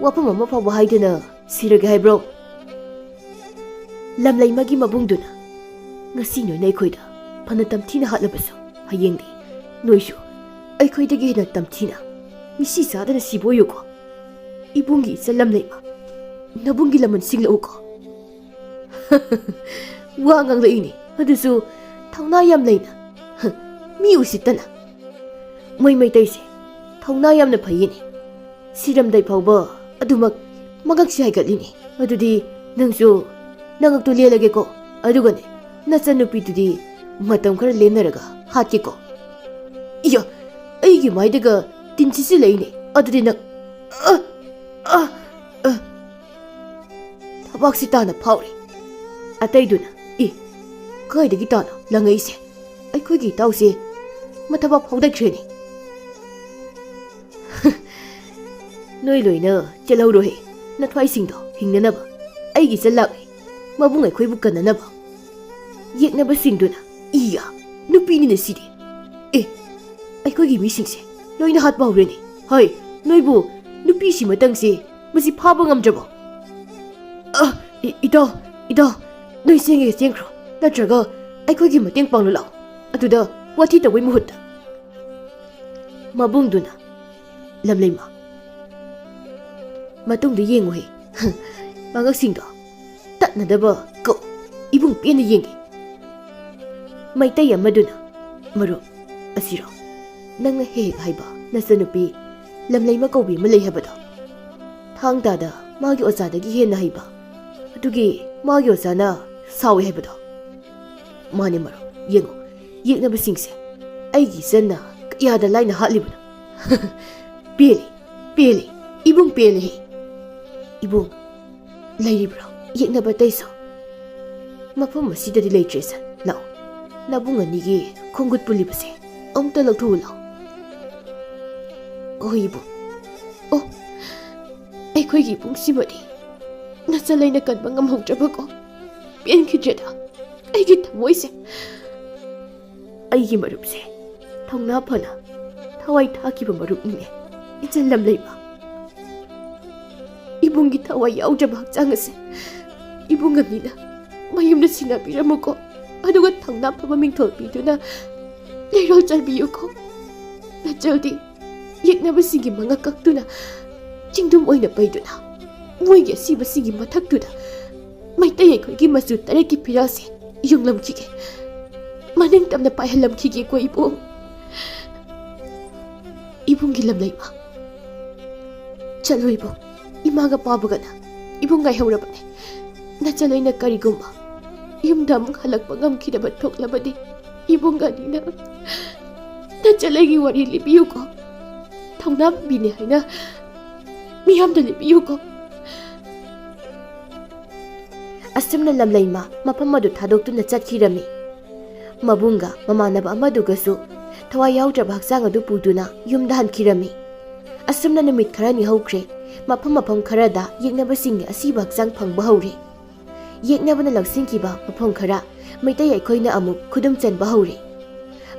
ꯋꯥꯐꯝ ꯑꯃ ꯐꯥꯎꯕ ꯍꯥꯏꯗꯅ ꯁꯤꯔꯒꯦ ꯍꯥꯏꯕ꯭ꯔꯣ? ꯂꯝꯂꯩꯃꯒꯤ ꯃꯕꯨꯡꯗꯨꯅ, "ꯉꯁꯤ ꯅꯣꯏꯅ ꯑꯩꯈꯣꯏꯗ ꯐꯅ ꯇꯝꯊꯤꯅ ꯍꯥꯠꯂꯕꯁꯨ, ꯍꯌꯦꯡꯗꯤ ꯅꯣꯏꯁꯨ ꯑꯩꯈꯣꯏꯗꯒꯤ ꯍꯦꯟꯅ ꯇꯝꯊꯤꯅ ꯃꯤꯁꯤ ꯆꯥꯗꯅ ꯁꯤꯕ ꯑꯣꯏꯌꯨꯀꯣ꯫ ꯏꯕꯨꯡꯒꯤ ꯏꯆꯜ ꯂꯝꯂꯩꯃ, ꯅꯕꯨꯡꯒꯤ ꯂꯃꯟ ꯁꯤꯡꯂꯛꯎꯀꯣ꯫" ꯋꯥ ꯉꯥꯡꯂꯛꯏꯅꯦ, ꯑꯗꯨꯁꯨ ꯊꯧꯅꯥ ꯌꯥꯝ ꯂꯩꯅ꯫ ꯃꯤ ꯎꯁꯤꯠꯇꯅ꯫ ꯃꯣꯏ ꯃꯩꯇꯩꯁꯦ ꯊꯧꯅꯥ ꯌꯥꯝꯅ ꯐꯩꯌꯦꯅꯦ꯫ ꯁꯤꯔꯝꯗꯥꯏ ꯐꯥꯎꯕ ꯑꯗꯨꯃꯛ ꯃꯉꯛꯁꯤ ꯍꯥꯏꯒꯠꯂꯤꯅꯦ꯫ ꯑꯗꯨꯗꯤ ꯅꯪꯁꯨ ꯅꯉꯛꯇꯨ ꯂꯦꯜꯂꯒꯦꯀꯣ꯫ ꯑꯗꯨꯒꯅꯦ, ꯅꯆꯟꯅꯨꯄꯤꯗꯨꯗꯤ ꯃꯇꯝ ꯈꯔ ꯂꯦꯟꯅꯔꯒ ꯍꯥꯠꯀꯦꯀꯣ꯫ ꯏꯌꯥ, ꯑꯩꯒꯤ ꯃꯥꯏꯗꯒ ꯇꯤꯟ ꯁꯤꯠꯆꯤꯜꯂꯛꯏꯅꯦ꯫ ꯑꯗꯨꯗꯤ ꯅꯪ, ꯑ, ꯑ, ꯑ, ꯊꯕꯥꯛꯁꯤ ꯇꯥꯅ ꯐꯥꯎꯔꯦ꯫ ꯑꯇꯩꯗꯨꯅ, "ꯏ, ꯀꯥꯏꯗꯒꯤ ꯇꯥꯅ ꯂꯪꯉꯛꯏꯁꯦ? ꯑꯩꯈꯣꯏꯒꯤ ꯏꯇꯥꯎꯁꯦ ꯃꯊꯕꯥꯛ ꯐꯥꯎꯗꯠꯈ꯭ꯔꯦꯅꯦ꯫" "ꯅꯣꯏ ꯂꯣꯏꯅ ꯆꯦꯜꯍꯧꯔꯣꯍꯦ, ꯅꯊ꯭ꯋꯥꯏꯁꯤꯡꯗꯣ ꯍꯤꯡꯅꯅꯕ꯫ ꯑꯩꯒꯤ ꯏꯆꯜ ꯂꯥꯛꯂꯦ, ꯃꯕꯨꯡ ꯑꯩꯈꯣꯏꯕꯨ ꯀꯟꯅꯅꯕ꯫" ꯌꯦꯛꯅꯕꯁꯤꯡꯗꯨꯅ, "ꯏꯌꯥ, ꯅꯨꯄꯤꯅꯤꯅ ꯁꯤꯗꯤ꯫ ꯑꯦ, ꯑꯩꯈꯣꯏꯒꯤ ꯃꯤꯁꯤꯡꯁꯦ ꯂꯣꯏꯅ ꯍꯥꯠꯄ ꯍꯧꯔꯦꯅꯦ꯫ ꯍꯣꯏ, ꯅꯣꯏꯕꯨ ꯅꯨꯄꯤꯁꯤ ꯃꯇꯪꯁꯤ ꯃꯁꯤ ꯐꯥꯕ ꯉꯝꯗ꯭ꯔꯕꯣ?" "ꯑ, ꯏ-, ꯏꯇꯥꯎ, ꯏꯇꯥꯎ, ꯅꯣꯏ ꯆꯦꯡꯒꯦ ꯆꯦꯟꯈ꯭ꯔꯣ, ꯅꯠꯇ꯭ꯔꯒ ꯑꯩꯈꯣꯏꯒꯤ ꯃꯇꯦꯡ ꯄꯥꯡꯂꯨ ꯂꯥꯛꯑꯣ꯫ ꯑꯗꯨꯗ ꯋꯥꯊꯤ ꯇꯧꯕꯩ ꯃꯍꯨꯠꯇ꯫" ꯃꯕꯨꯡꯗꯨꯅ, "ꯂꯝꯂꯩꯃ, ꯃꯇꯨꯡꯗ ꯌꯦꯡꯉꯨꯍꯦ꯫ ꯃꯉꯛꯁꯤꯡꯗꯣ ꯇꯠꯅꯗꯕ ꯀꯣ, ꯏꯕꯨꯡ ꯄꯦꯟꯅ ꯌꯦꯡꯒꯦ꯫" ꯃꯩꯇꯩ ꯑꯃꯗꯨꯅ, "ꯃꯔꯨꯞ, ꯑꯁꯤꯔꯣ ꯅꯪꯅ ꯍꯦꯛ ꯍꯦꯛ ꯍꯥꯏꯕ ꯅꯆꯟꯅꯨꯄꯤ ꯂꯝꯂꯩꯃ ꯀꯧꯕꯤ ꯑꯃ ꯂꯩ ꯍꯥꯏꯕꯗꯣ? ꯊꯥꯡ ꯇꯥꯗ ꯃꯥꯒꯤ ꯑꯣꯖꯥꯗꯒꯤ ꯍꯦꯟꯅ ꯍꯩꯕ, ꯑꯗꯨꯒꯤ ꯃꯥꯒꯤ ꯑꯣꯖꯥꯅ ꯁꯥꯎꯏ ꯍꯥꯏꯕꯗꯣ?" "ꯃꯥꯅꯦ ꯃꯔꯨꯞ, ꯌꯦꯡꯉꯣ, ꯌꯦꯛꯅꯕꯁꯤꯡꯁꯦ ꯑꯩꯒꯤ ꯏꯆꯟꯅ ꯀꯌꯥꯗ ꯂꯥꯏꯅ ꯍꯥꯠꯂꯤꯕꯅꯣ? ꯄꯦꯜꯂꯤ, ꯄꯦꯜꯂꯤ, ꯏꯕꯨꯡ ꯄꯦꯜꯂꯤ꯫ ꯏꯕꯨꯡ, ꯂꯩꯔꯤꯕ꯭ꯔꯣ ꯌꯦꯛꯅꯕ ꯑꯇꯩꯁꯨ? ꯃꯐꯝ ꯑꯁꯤꯗꯗꯤ ꯂꯩꯇ꯭ꯔꯦ ꯁꯥꯔ꯫ ꯂꯥꯛꯑꯣ, ꯅꯕꯨꯡ ꯑꯅꯤꯒꯤ ꯈꯣꯡꯒꯨꯠ ꯄꯨꯜꯂꯤꯕꯁꯦ ꯑꯃꯨꯛꯇ ꯂꯧꯊꯣꯛꯎ ꯂꯥꯛꯑꯣ꯫ ꯍꯣꯏ ꯏꯕꯨꯡ꯫ ꯑꯣ, ꯑꯩꯈꯣꯏꯒꯤ ꯏꯕꯨꯡꯁꯤꯃꯗꯤ ꯅꯆꯜ ꯑꯩꯅ ꯀꯟꯕ ꯉꯝꯍꯧꯗ꯭ꯔꯕꯀꯣ꯫ ꯄꯦꯟꯈꯤꯗ꯭ꯔꯦꯗ ꯑꯩꯒꯤ ꯊꯃꯣꯏꯁꯦ꯫ ꯑꯩꯒꯤ ꯃꯔꯨꯞꯁꯦ ꯊꯧꯅꯥ ꯐꯅ ꯊꯋꯥꯏ ꯊꯥꯈꯤꯕ ꯃꯔꯨꯞꯅꯤꯅꯦ, ꯏꯆꯜ ꯂꯝꯂꯩꯃ꯫ ꯏꯕꯨꯡꯒꯤ ꯊꯋꯥꯏ ꯌꯥꯎꯗ꯭ꯔꯕ ꯍꯛꯆꯥꯡ ꯑꯁꯦ ꯏꯕꯨꯡ ꯑꯅꯤꯅ ꯃꯌꯨꯝꯗ ꯁꯤꯟꯅꯕꯤꯔꯝꯃꯨꯀꯣ, ꯑꯗꯨꯒ ꯊꯧꯅꯥ ꯐꯕ ꯃꯤꯡꯊꯣꯜ ꯄꯤꯗꯨꯅ ꯂꯩꯔꯣꯜ ꯆꯟꯕꯤꯌꯨꯀꯣ꯫ ꯅꯆꯜꯗꯤ ꯌꯦꯛꯅꯕꯁꯤꯡꯒꯤ ꯃꯉꯛ ꯀꯛꯇꯨꯅ ꯆꯤꯡꯗꯨꯝ ꯑꯣꯏꯅ ꯄꯩꯗꯨꯅ ꯃꯣꯏꯒꯤ ꯑꯁꯤꯕꯁꯤꯡꯒꯤ ꯃꯊꯛꯇꯨꯗ ꯃꯩꯇꯩ ꯑꯩꯈꯣꯏꯒꯤ ꯃꯆꯨ ꯇꯔꯦꯠꯀꯤ ꯐꯤꯔꯥꯜꯁꯦ ꯌꯨꯡꯂꯝꯈꯤꯒꯦ, ꯃꯅꯤꯡ ꯇꯝꯅ ꯄꯥꯏꯍꯜꯂꯝꯈꯤꯒꯦꯀꯣ ꯏꯕꯨꯡ꯫ ꯏꯕꯨꯡꯒꯤ ꯂꯝꯂꯩꯃ꯫ ꯆꯠꯂꯣ ꯏꯕꯨꯡ, ꯏꯃꯥꯒ ꯄꯥꯕꯒꯅ ꯏꯕꯨꯡ ꯉꯥꯏꯍꯧꯔꯕꯅꯦ꯫ ꯅꯆꯜ ꯑꯩꯅ ꯀꯔꯤꯒꯨꯝꯕ ꯌꯨꯝꯗ ꯑꯃꯨꯛ ꯍꯜꯂꯛꯄ ꯉꯝꯈꯤꯗꯕ ꯊꯣꯛꯂꯕꯗꯤ ꯏꯕꯨꯡ ꯑꯅꯤꯅ ꯅꯆꯜ ꯑꯩꯒꯤ ꯋꯥꯔꯤ ꯂꯤꯕꯤꯌꯨꯀꯣ꯫ ꯊꯧꯅꯥ ꯐꯕꯤꯅꯦ ꯍꯥꯏꯅ ꯃꯤꯌꯥꯝꯗ ꯂꯤꯕꯤꯌꯨꯀꯣ꯫ ꯑꯁꯨꯝꯅ ꯂꯝꯂꯩꯃ ꯃꯐꯝ ꯑꯗꯨ ꯊꯥꯗꯣꯛꯇꯨꯅ ꯆꯠꯈꯤꯔꯝꯃꯤ꯫ ꯃꯕꯨꯡꯒ ꯃꯃꯥꯟꯅꯕ ꯑꯃꯗꯨꯒꯁꯨ ꯊꯋꯥꯏ ꯌꯥꯎꯗ꯭ꯔꯕ ꯍꯛꯆꯥꯡ ꯑꯗꯨ ꯄꯨꯗꯨꯅ ꯌꯨꯝꯗ ꯍꯟꯈꯤꯔꯝꯃꯤ꯫ ꯑꯁꯨꯝꯅ ꯅꯨꯃꯤꯠ ꯈꯔꯅꯤ ꯍꯧꯈ꯭ꯔꯦ꯫ ꯃꯐꯝ ꯃꯐꯝ ꯈꯔꯗ ꯌꯦꯛꯅꯕꯁꯤꯡꯒꯤ ꯑꯁꯤꯕ ꯍꯛꯆꯥꯡ ꯐꯪꯕ ꯍꯧꯔꯦ꯫ ꯌꯦꯛꯅꯕꯅ ꯂꯧꯁꯤꯟꯈꯤꯕ ꯃꯐꯝ ꯈꯔ ꯃꯩꯇꯩ ꯑꯩꯈꯣꯏꯅ ꯑꯃꯨꯛ ꯈꯨꯗꯨꯝ ꯆꯟꯕ ꯍꯧꯔꯦ꯫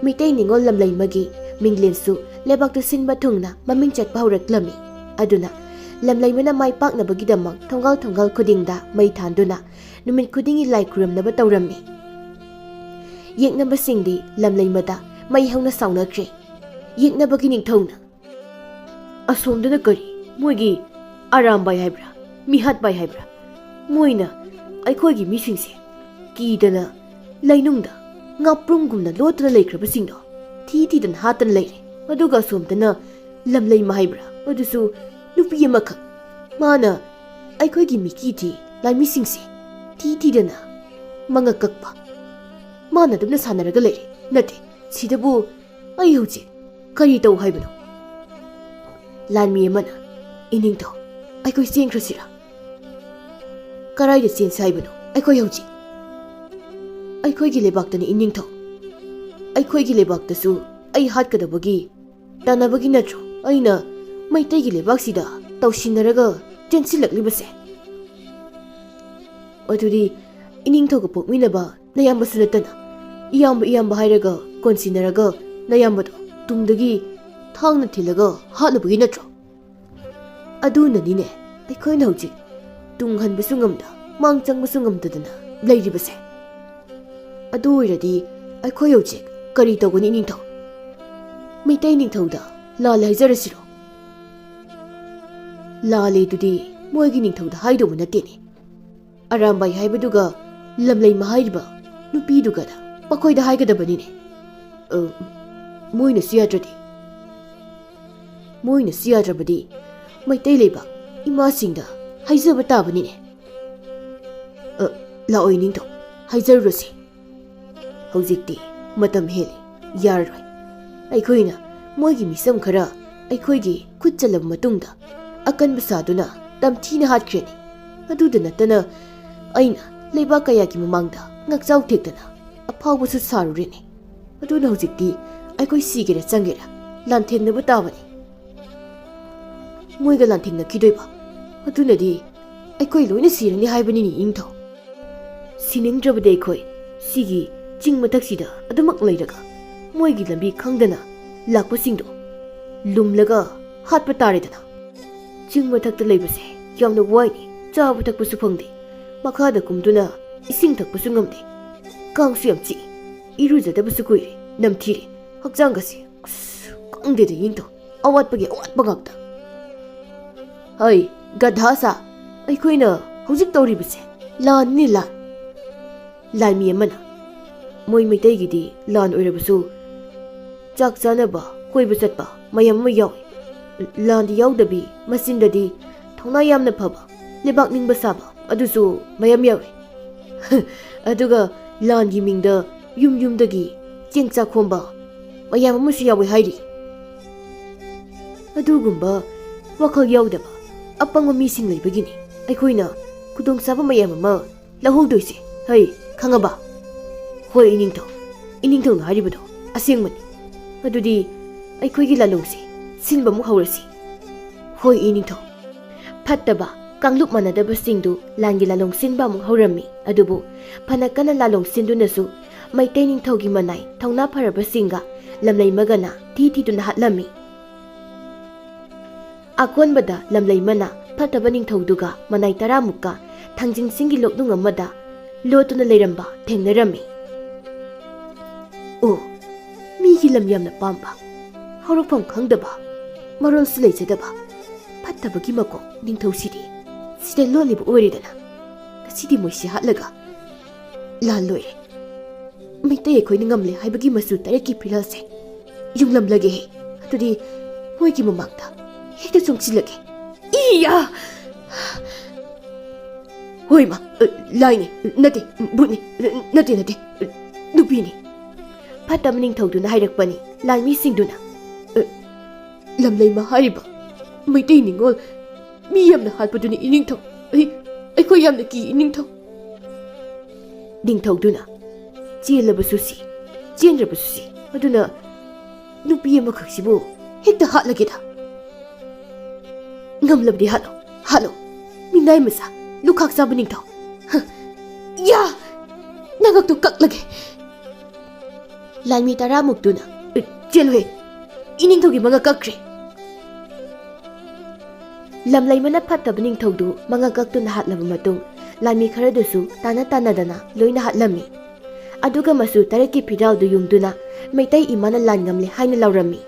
ꯃꯩꯇꯩ ꯅꯤꯉꯣꯜ ꯂꯝꯂꯩꯃꯒꯤ ꯃꯤꯡꯂꯦꯟꯁꯨ ꯂꯩꯕꯥꯛꯇ ꯁꯤꯟꯕ ꯊꯨꯡꯅ ꯃꯃꯤꯡ ꯆꯠꯄ ꯍꯧꯔꯛꯂꯝꯃꯤ꯫ ꯑꯗꯨꯅ ꯂꯝꯂꯩꯃꯅ ꯃꯥꯏ ꯄꯥꯛꯅꯕꯒꯤꯗꯃꯛ ꯊꯣꯡꯒꯥꯜ ꯊꯣꯡꯒꯥꯜ ꯈꯨꯗꯤꯡꯗ ꯃꯩ ꯊꯥꯟꯗꯨꯅ ꯅꯨꯃꯤꯠ ꯈꯨꯗꯤꯡꯒꯤ ꯂꯥꯏ ꯈꯨꯔꯨꯝꯅꯕ ꯇꯧꯔꯝꯃꯤ꯫ ꯌꯦꯛꯅꯕꯁꯤꯡꯗꯤ ꯂꯝꯂꯩꯃꯗ ꯃꯩ ꯍꯧꯅ ꯁꯥꯎꯅꯈ꯭ꯔꯦ꯫ ꯌꯦꯛꯅꯕꯒꯤ ꯅꯤꯡꯊꯧꯅ, "ꯑꯁꯣꯝꯗꯅ ꯀꯔꯤ? ꯃꯣꯏꯒꯤ ꯑꯔꯥꯝꯕꯥꯏ ꯍꯥꯏꯕ꯭ꯔꯥ, ꯃꯤꯍꯥꯠꯄꯥꯏ ꯍꯥꯏꯕ꯭ꯔꯥ? ꯃꯣꯏꯅ ꯑꯩꯈꯣꯏꯒꯤ ꯃꯤꯁꯤꯡꯁꯦ ꯀꯤꯗꯅ ꯂꯩꯅꯨꯡꯗ ꯉꯥꯄ꯭ꯔꯨꯝꯒꯨꯝꯅ ꯂꯣꯠꯇꯨꯅ ꯂꯩꯈ꯭ꯔꯕꯁꯤꯡꯗꯣ ꯊꯤ ꯊꯤꯗꯅ ꯍꯥꯠꯇꯅ ꯂꯩꯔꯦ꯫ ꯑꯗꯨꯒ ꯑꯁꯣꯝꯗꯅ ꯂꯝꯂꯩꯃ ꯍꯥꯏꯕ꯭ꯔꯥ, ꯑꯗꯨꯁꯨ ꯅꯨꯄꯤ ꯑꯃꯈꯛ, ꯃꯥꯅ ꯑꯩꯈꯣꯏꯒꯤ ꯃꯤꯀꯤ ꯊꯤ ꯂꯥꯟꯃꯤꯁꯤꯡꯁꯦ ꯊꯤ ꯊꯤꯗꯅ ꯃꯉꯛ ꯀꯛꯄ꯫ ꯃꯥꯅ ꯑꯗꯨꯝꯅ ꯁꯥꯟꯅꯔꯒ ꯂꯩꯔꯦ꯫ ꯅꯠꯇꯦ, ꯁꯤꯗꯕꯨ ꯑꯩ ꯍꯧꯖꯤꯛ ꯀꯔꯤ ꯇꯧ ꯍꯥꯏꯕꯅꯣ? ꯂꯥꯟꯃꯤ ꯑꯃꯅ, "ꯏꯅꯤꯡꯊꯧ, ꯑꯩꯈꯣꯏ ꯆꯦꯟꯈ꯭ꯔꯁꯤꯔꯥ?" "ꯀꯔꯥꯏꯗ ꯆꯦꯟꯁꯤ ꯍꯥꯏꯕꯅꯣ ꯑꯩꯈꯣꯏ ꯍꯧꯖꯤꯛ?" "ꯑꯩꯈꯣꯏꯒꯤ ꯂꯩꯕꯥꯛꯇꯅꯤ ꯏꯅꯤꯡꯊꯧ꯫ ꯑꯩꯈꯣꯏꯒꯤ ꯂꯩꯕꯥꯛꯇꯁꯨ ꯑꯩ ꯍꯥꯠꯀꯗꯕꯒꯤ ꯇꯥꯟꯅꯕꯒꯤ ꯅꯠꯇ꯭ꯔꯣ ꯑꯩꯅ ꯃꯩꯇꯩꯒꯤ ꯂꯩꯕꯥꯛꯁꯤꯗ ꯇꯧꯁꯤꯟꯅꯔꯒ ꯆꯦꯟꯁꯤꯜꯂꯛꯂꯤꯕꯁꯦ?" "ꯑꯗꯨꯗꯤ ꯏꯅꯤꯡꯊꯧꯒ ꯄꯣꯛꯃꯤꯟꯅꯕ ꯅꯌꯥꯝꯕꯁꯨ ꯅꯠꯇꯅ, ꯏꯌꯥꯝꯕ ꯏꯌꯥꯝꯕ ꯍꯥꯏꯔꯒ ꯀꯣꯟꯁꯤꯟꯅꯔꯒ ꯅꯌꯥꯝꯕꯗꯣ ꯇꯨꯡꯗꯒꯤ ꯊꯥꯡꯅ ꯊꯤꯜꯂꯒ ꯍꯥꯠꯂꯨꯕꯒꯤ ꯅꯠꯇ꯭ꯔꯣ?" "ꯑꯗꯨꯅꯅꯤꯅꯦ ꯑꯩꯈꯣꯏꯅ ꯍꯧꯖꯤꯛ ꯇꯨꯡ ꯍꯟꯕꯁꯨ ꯉꯝꯗ, ꯃꯥꯡ ꯆꯪꯕꯁꯨ ꯉꯝꯗꯗꯅ ꯂꯩꯔꯤꯕꯁꯦ꯫ ꯑꯗꯨ ꯑꯣꯏꯔꯗꯤ ꯑꯩꯈꯣꯏ ꯍꯧꯖꯤꯛ ꯀꯔꯤ ꯇꯧꯒꯅꯤ ꯏꯅꯤꯡꯊꯧ? ꯃꯩꯇꯩ ꯅꯤꯡꯊꯧꯗ ꯂꯥꯜꯂꯦ ꯍꯥꯏꯖꯔꯁꯤꯔꯣ?" "ꯂꯥꯜꯂꯦꯗꯨꯗꯤ ꯃꯣꯏꯒꯤ ꯅꯤꯡꯊꯧꯗ ꯍꯥꯏꯗꯧꯕ ꯅꯠꯇꯦꯅꯦ꯫ ꯑꯔꯥꯝꯕꯥꯏ ꯍꯥꯏꯕꯗꯨꯒ ꯂꯝꯂꯩꯃ ꯍꯥꯏꯔꯤꯕ ꯅꯨꯄꯤꯗꯨꯒꯗ ꯃꯈꯣꯏꯗ ꯍꯥꯏꯒꯗꯕꯅꯤꯅꯦ꯫ ꯑ, ꯃꯣꯏꯅꯁꯨ ꯌꯥꯗ꯭ꯔꯗꯤ?" "ꯃꯣꯏꯅꯁꯨ ꯌꯥꯗ꯭ꯔꯕꯗꯤ ꯃꯩꯇꯩ ꯂꯩꯕꯥꯛ ꯏꯃꯥꯁꯤꯡꯗ ꯍꯥꯏꯖꯕ ꯇꯥꯕꯅꯤꯅꯦ꯫ ꯑ, ꯂꯥꯛꯑꯣꯏ ꯅꯤꯡꯊꯧ, ꯍꯥꯏꯖꯔꯨꯔꯁꯤ꯫ ꯍꯧꯖꯤꯛꯇꯤ ꯃꯇꯝ ꯍꯦꯜꯂꯤ, ꯌꯥꯔꯔꯣꯏ꯫ ꯑꯩꯈꯣꯏꯅ ꯃꯣꯏꯒꯤ ꯃꯤꯁꯝ ꯈꯔ ꯑꯩꯈꯣꯏꯒꯤ ꯈꯨꯠ ꯆꯜꯂꯕ ꯃꯇꯨꯡꯗ ꯑꯀꯟꯕ ꯁꯥꯗꯨꯅ ꯇꯝꯊꯤꯅ ꯍꯥꯠꯈ꯭ꯔꯦꯅꯦ꯫ ꯑꯗꯨꯗ ꯅꯠꯇꯅ ꯑꯩꯅ ꯂꯩꯕꯥꯛ ꯀꯌꯥꯒꯤ ꯃꯃꯥꯡꯗ ꯉꯥꯛꯆꯥꯎ ꯊꯦꯛꯇꯅ ꯑꯐꯥꯎꯕꯁꯨ ꯁꯥꯔꯨꯔꯦꯅꯦ꯫ ꯑꯗꯨꯅ ꯍꯧꯖꯤꯛꯇꯤ ꯑꯩꯈꯣꯏ ꯁꯤꯒꯦꯔꯥ ꯆꯪꯒꯦꯔꯥ ꯂꯥꯟꯊꯦꯡꯅꯕ ꯇꯥꯕꯅꯤ꯫ ꯃꯣꯏꯒ ꯂꯥꯟꯊꯦꯡꯅꯈꯤꯗꯣꯏꯕ ꯑꯗꯨꯅꯗꯤ ꯑꯩꯈꯣꯏ ꯂꯣꯏꯅ ꯁꯤꯔꯅꯤ ꯍꯥꯏꯕꯅꯤꯅꯦ ꯏꯅꯤꯡꯊꯧ꯫ ꯁꯤꯅꯤꯡꯗ꯭ꯔꯕꯗꯤ ꯑꯩꯈꯣꯏ ꯁꯤꯒꯤ ꯆꯤꯡ ꯃꯊꯛꯁꯤꯗ ꯑꯗꯨꯃꯛ ꯂꯩꯔꯒ ꯃꯣꯏꯒꯤ ꯂꯝꯕꯤ ꯈꯪꯗꯅ ꯂꯥꯛꯄꯁꯤꯡꯗꯣ ꯂꯨꯝꯂꯒ ꯍꯥꯠꯄ ꯇꯥꯔꯦꯗꯅ꯫ ꯆꯤꯡ ꯃꯊꯛꯇ ꯂꯩꯕꯁꯦ ꯌꯥꯝꯅ ꯋꯥꯏꯅꯦ꯫ ꯆꯥꯕ ꯊꯛꯄꯁꯨ ꯐꯪꯗꯦ, ꯃꯈꯥꯗ ꯀꯨꯝꯗꯨꯅ ꯏꯁꯤꯡ ꯊꯛꯄꯁꯨ ꯉꯝꯗꯦ꯫ ꯀꯥꯡꯁꯨ ꯌꯥꯝ ꯆꯤꯛꯏ꯫ ꯏꯔꯨꯖꯗꯕꯁꯨ ꯀꯨꯏꯔꯦ, ꯅꯝꯊꯤꯔꯦ꯫ ꯍꯛꯆꯥꯡꯒꯁꯦ ꯑꯁ, ꯈꯪꯗꯦꯗ ꯏꯅꯤꯡꯊꯧ, ꯑꯋꯥꯠꯄꯒꯤ ꯑꯋꯥꯠꯄ ꯉꯥꯛꯇ꯫ ꯍꯩ, ꯒꯙꯥ ꯁꯥ, ꯑꯩꯈꯣꯏꯅ ꯍꯧꯖꯤꯛ ꯇꯧꯔꯤꯕꯁꯦ ꯂꯥꯟꯅꯤ, ꯂꯥꯟ꯫ ꯂꯥꯟꯃꯤ ꯑꯃꯅ, ꯃꯣꯏ ꯃꯩꯇꯩꯒꯤꯗꯤ ꯂꯥꯟ ꯑꯣꯏꯔꯕꯁꯨ ꯆꯥꯛ ꯆꯥꯅꯕ, ꯀꯣꯏꯕ ꯆꯠꯄ ꯃꯌꯥꯝ ꯑꯃ ꯌꯥꯎꯏ꯫ ꯂꯥꯟꯗꯤ ꯌꯥꯎꯗꯕꯤ, ꯃꯆꯤꯟꯗꯗꯤ ꯊꯧꯅꯥ ꯌꯥꯝꯅ ꯐꯕ, ꯂꯩꯕꯥꯛ ꯅꯤꯡꯕ ꯁꯥꯕ ꯑꯗꯨꯁꯨ ꯃꯌꯥꯝ ꯌꯥꯎꯏ꯫ ꯑꯗꯨꯒ ꯂꯥꯟꯒꯤ ꯃꯤꯡꯗ ꯌꯨꯝ ꯌꯨꯝꯗꯒꯤ ꯆꯦꯡ ꯆꯥꯛ ꯈꯣꯝꯕ ꯃꯌꯥꯝ ꯑꯃꯁꯨ ꯌꯥꯎꯏ ꯍꯥꯏꯔꯤ꯫ ꯑꯗꯨꯒꯨꯝꯕ ꯋꯥꯈꯜ ꯌꯥꯎꯗꯕ ꯑꯄꯪꯕ ꯃꯤꯁꯤꯡ ꯂꯩꯕꯒꯤꯅꯤ ꯑꯩꯈꯣꯏꯅ ꯈꯨꯗꯣꯡꯆꯥꯕ ꯃꯌꯥꯝ ꯑꯃ ꯂꯧꯍꯧꯗꯣꯏꯁꯦ꯫ ꯍꯩ, ꯈꯪꯉꯕ? ꯍꯣꯏ, ꯏꯅꯤꯡꯊꯧ꯫ ꯏꯅꯤꯡꯊꯧꯅ ꯍꯥꯏꯔꯤꯕꯗꯣ ꯑꯁꯦꯡꯕꯅꯤ꯫ ꯑꯗꯨꯗꯤ ꯑꯩꯈꯣꯏꯒꯤ ꯂꯥꯂꯣꯡꯁꯦ ꯁꯤꯟꯕ ꯑꯃꯨꯛ ꯍꯧꯔꯁꯤ꯫ ꯍꯣꯏ, ꯏꯅꯤꯡꯊꯧ꯫ ꯐꯠꯇꯕ ꯀꯥꯡꯂꯨꯞ ꯃꯥꯟꯅꯗꯕꯁꯤꯡꯗꯨ ꯂꯥꯟꯒꯤ ꯂꯥꯂꯣꯡ ꯁꯤꯟꯕ ꯑꯃꯨꯛ ꯍꯧꯔꯝꯃꯤ꯫ ꯑꯗꯨꯕꯨ ꯐꯅ ꯀꯟꯅ ꯂꯥꯂꯣꯡ ꯁꯤꯟꯗꯨꯅꯁꯨ ꯃꯩꯇꯩ ꯅꯤꯡꯊꯧꯒꯤ ꯃꯅꯥꯏ ꯊꯧꯅꯥ ꯐꯔꯕꯁꯤꯡꯒ ꯂꯝꯂꯩꯃꯒꯅ ꯊꯤ ꯊꯤꯗꯨꯅ ꯍꯥꯠꯂꯝꯃꯤ꯫ ꯑꯀꯣꯟꯕꯗ ꯂꯝꯂꯩꯃꯅ ꯐꯠꯇꯕ ꯅꯤꯡꯊꯧꯗꯨꯒ ꯃꯅꯥꯏ ꯇꯔꯥꯃꯨꯛꯀ ꯊꯥꯡꯖꯤꯡ ꯆꯤꯡꯒꯤ ꯂꯣꯛꯅꯨꯡ ꯑꯃꯗ ꯂꯣꯠꯇꯨꯅ ꯂꯩꯔꯝꯕ ꯊꯦꯡꯅꯔꯝꯃꯤ꯫ ꯑꯣ, ꯃꯤꯒꯤ ꯂꯝ ꯌꯥꯝꯅ ꯄꯥꯝꯕ, ꯍꯧꯔꯛꯐꯝ ꯈꯪꯗꯕ, ꯃꯔꯣꯜꯁꯨ ꯂꯩꯖꯗꯕ ꯐꯠꯇꯕꯒꯤ ꯃꯀꯣꯛ ꯅꯤꯡꯊꯧꯁꯤꯗꯤ ꯁꯤꯗ ꯂꯣꯠꯂꯤꯕ ꯑꯣꯏꯔꯦꯗꯅ꯫ ꯉꯁꯤꯗꯤ ꯃꯣꯏꯁꯤ ꯍꯥꯠꯂꯒ ꯂꯥꯜ ꯂꯣꯏꯔꯦ꯫ ꯃꯩꯇꯩ ꯑꯩꯈꯣꯏꯅ ꯉꯝꯂꯦ ꯍꯥꯏꯕꯒꯤ ꯃꯆꯨ ꯇꯔꯦꯠꯀꯤ ꯐꯤꯔꯥꯜꯁꯦ ꯌꯨꯡꯂꯝꯂꯒꯦꯍꯦ꯫ ꯑꯗꯨꯗꯤ ꯃꯣꯏꯒꯤ ꯃꯃꯥꯡꯗ ꯍꯦꯛꯇ ꯆꯣꯡꯁꯤꯜꯂꯒꯦ꯫ ꯏꯌꯥ! ꯍꯣꯏ, ꯃꯥ, ꯂꯥꯏꯅꯤ, ꯅꯠꯇꯦ, ꯚꯨꯠꯅꯤ, ꯅꯠꯇꯦ, ꯅꯠꯇꯦ, ꯅꯨꯄꯤꯅꯤ꯫ ꯐꯠꯇꯕ ꯅꯤꯡꯊꯧꯗꯨꯅ ꯍꯥꯏꯔꯛꯄꯅꯤ꯫ ꯂꯥꯟꯃꯤꯁꯤꯡꯗꯨꯅ, "ꯂꯝꯂꯩꯃ ꯍꯥꯏꯔꯤꯕ ꯃꯩꯇꯩ ꯅꯤꯉꯣꯜ ꯃꯤ ꯌꯥꯝꯅ ꯍꯥꯠꯄꯗꯨꯅꯤ, ꯏꯅꯤꯡꯊꯧ꯫ ꯑꯩ, ꯑꯩꯈꯣꯏ ꯌꯥꯝꯅ ꯀꯤ, ꯏꯅꯤꯡꯊꯧ"꯫ ꯅꯤꯡꯊꯧꯗꯨꯅ, "ꯆꯦꯜꯂꯕꯁꯨ ꯁꯤ, ꯆꯦꯟꯗ꯭ꯔꯕꯁꯨ ꯁꯤ, ꯑꯗꯨꯅ ꯅꯨꯄꯤ ꯑꯃꯈꯛꯁꯤꯕꯨ ꯍꯦꯛꯇ ꯍꯥꯠꯂꯒꯦꯗ꯫ ꯉꯝꯂꯕꯗꯤ ꯍꯥꯠꯂꯣ, ꯍꯥꯠꯂꯣ, ꯃꯤꯅꯥꯏ ꯃꯆꯥ, ꯂꯨꯈꯥꯛ ꯆꯥꯕ ꯅꯤꯡꯊꯧ꯫ ꯍ, ꯌꯥ! ꯅꯉꯛꯇꯨ ꯀꯛꯂꯒꯦ"꯫ ꯂꯥꯟꯃꯤ ꯇꯔꯥꯃꯨꯛꯇꯨꯅ, "ꯆꯦꯜꯂꯨꯍꯦ, ꯏꯅꯤꯡꯊꯧꯒꯤ ꯃꯉꯛ ꯀꯛꯈ꯭ꯔꯦ"꯫ ꯂꯝꯂꯩꯃꯅ ꯐꯠꯇꯕ ꯅꯤꯡꯊꯧꯗꯨ ꯃꯉꯛ ꯀꯛꯇꯨꯅ ꯍꯥꯠꯂꯕ ꯃꯇꯨꯡ, ꯂꯥꯟꯃꯤ ꯈꯔꯗꯨꯁꯨ ꯇꯥꯟꯅ ꯇꯥꯟꯅꯗꯅ ꯂꯣꯏꯅ ꯍꯥꯠꯂꯝꯃꯤ꯫ ꯑꯗꯨꯒ ꯃꯆꯨ ꯇꯔꯦꯠꯀꯤ ꯐꯤꯔꯥꯜꯗꯨ ꯌꯨꯡꯗꯨꯅ ꯃꯩꯇꯩ ꯏꯃꯥꯅ ꯂꯥꯟ ꯉꯝꯂꯦ ꯍꯥꯏꯅ ꯂꯥꯎꯔꯝꯃꯤ꯫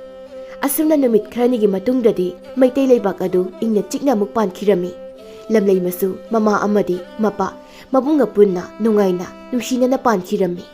ꯑꯁꯨꯝꯅ ꯅꯨꯃꯤꯠ ꯈꯔꯅꯤꯒꯤ ꯃꯇꯨꯡꯗꯗꯤ ꯃꯩꯇꯩ ꯂꯩꯕꯥꯛ ꯑꯗꯨ ꯏꯪꯅ ꯆꯤꯛꯅ ꯑꯃꯨꯛ ꯄꯥꯟꯈꯤꯔꯝꯃꯤ꯫ ꯂꯝꯂꯩꯃꯁꯨ ꯃꯃꯥ ꯑꯃꯗꯤ ꯃꯄꯥ, ꯃꯕꯨꯡꯒ ꯄꯨꯟꯅ ꯅꯨꯡꯉꯥꯏꯅ ꯅꯨꯡꯁꯤꯅꯅ ꯄꯥꯟꯈꯤꯔꯝꯃꯤ꯫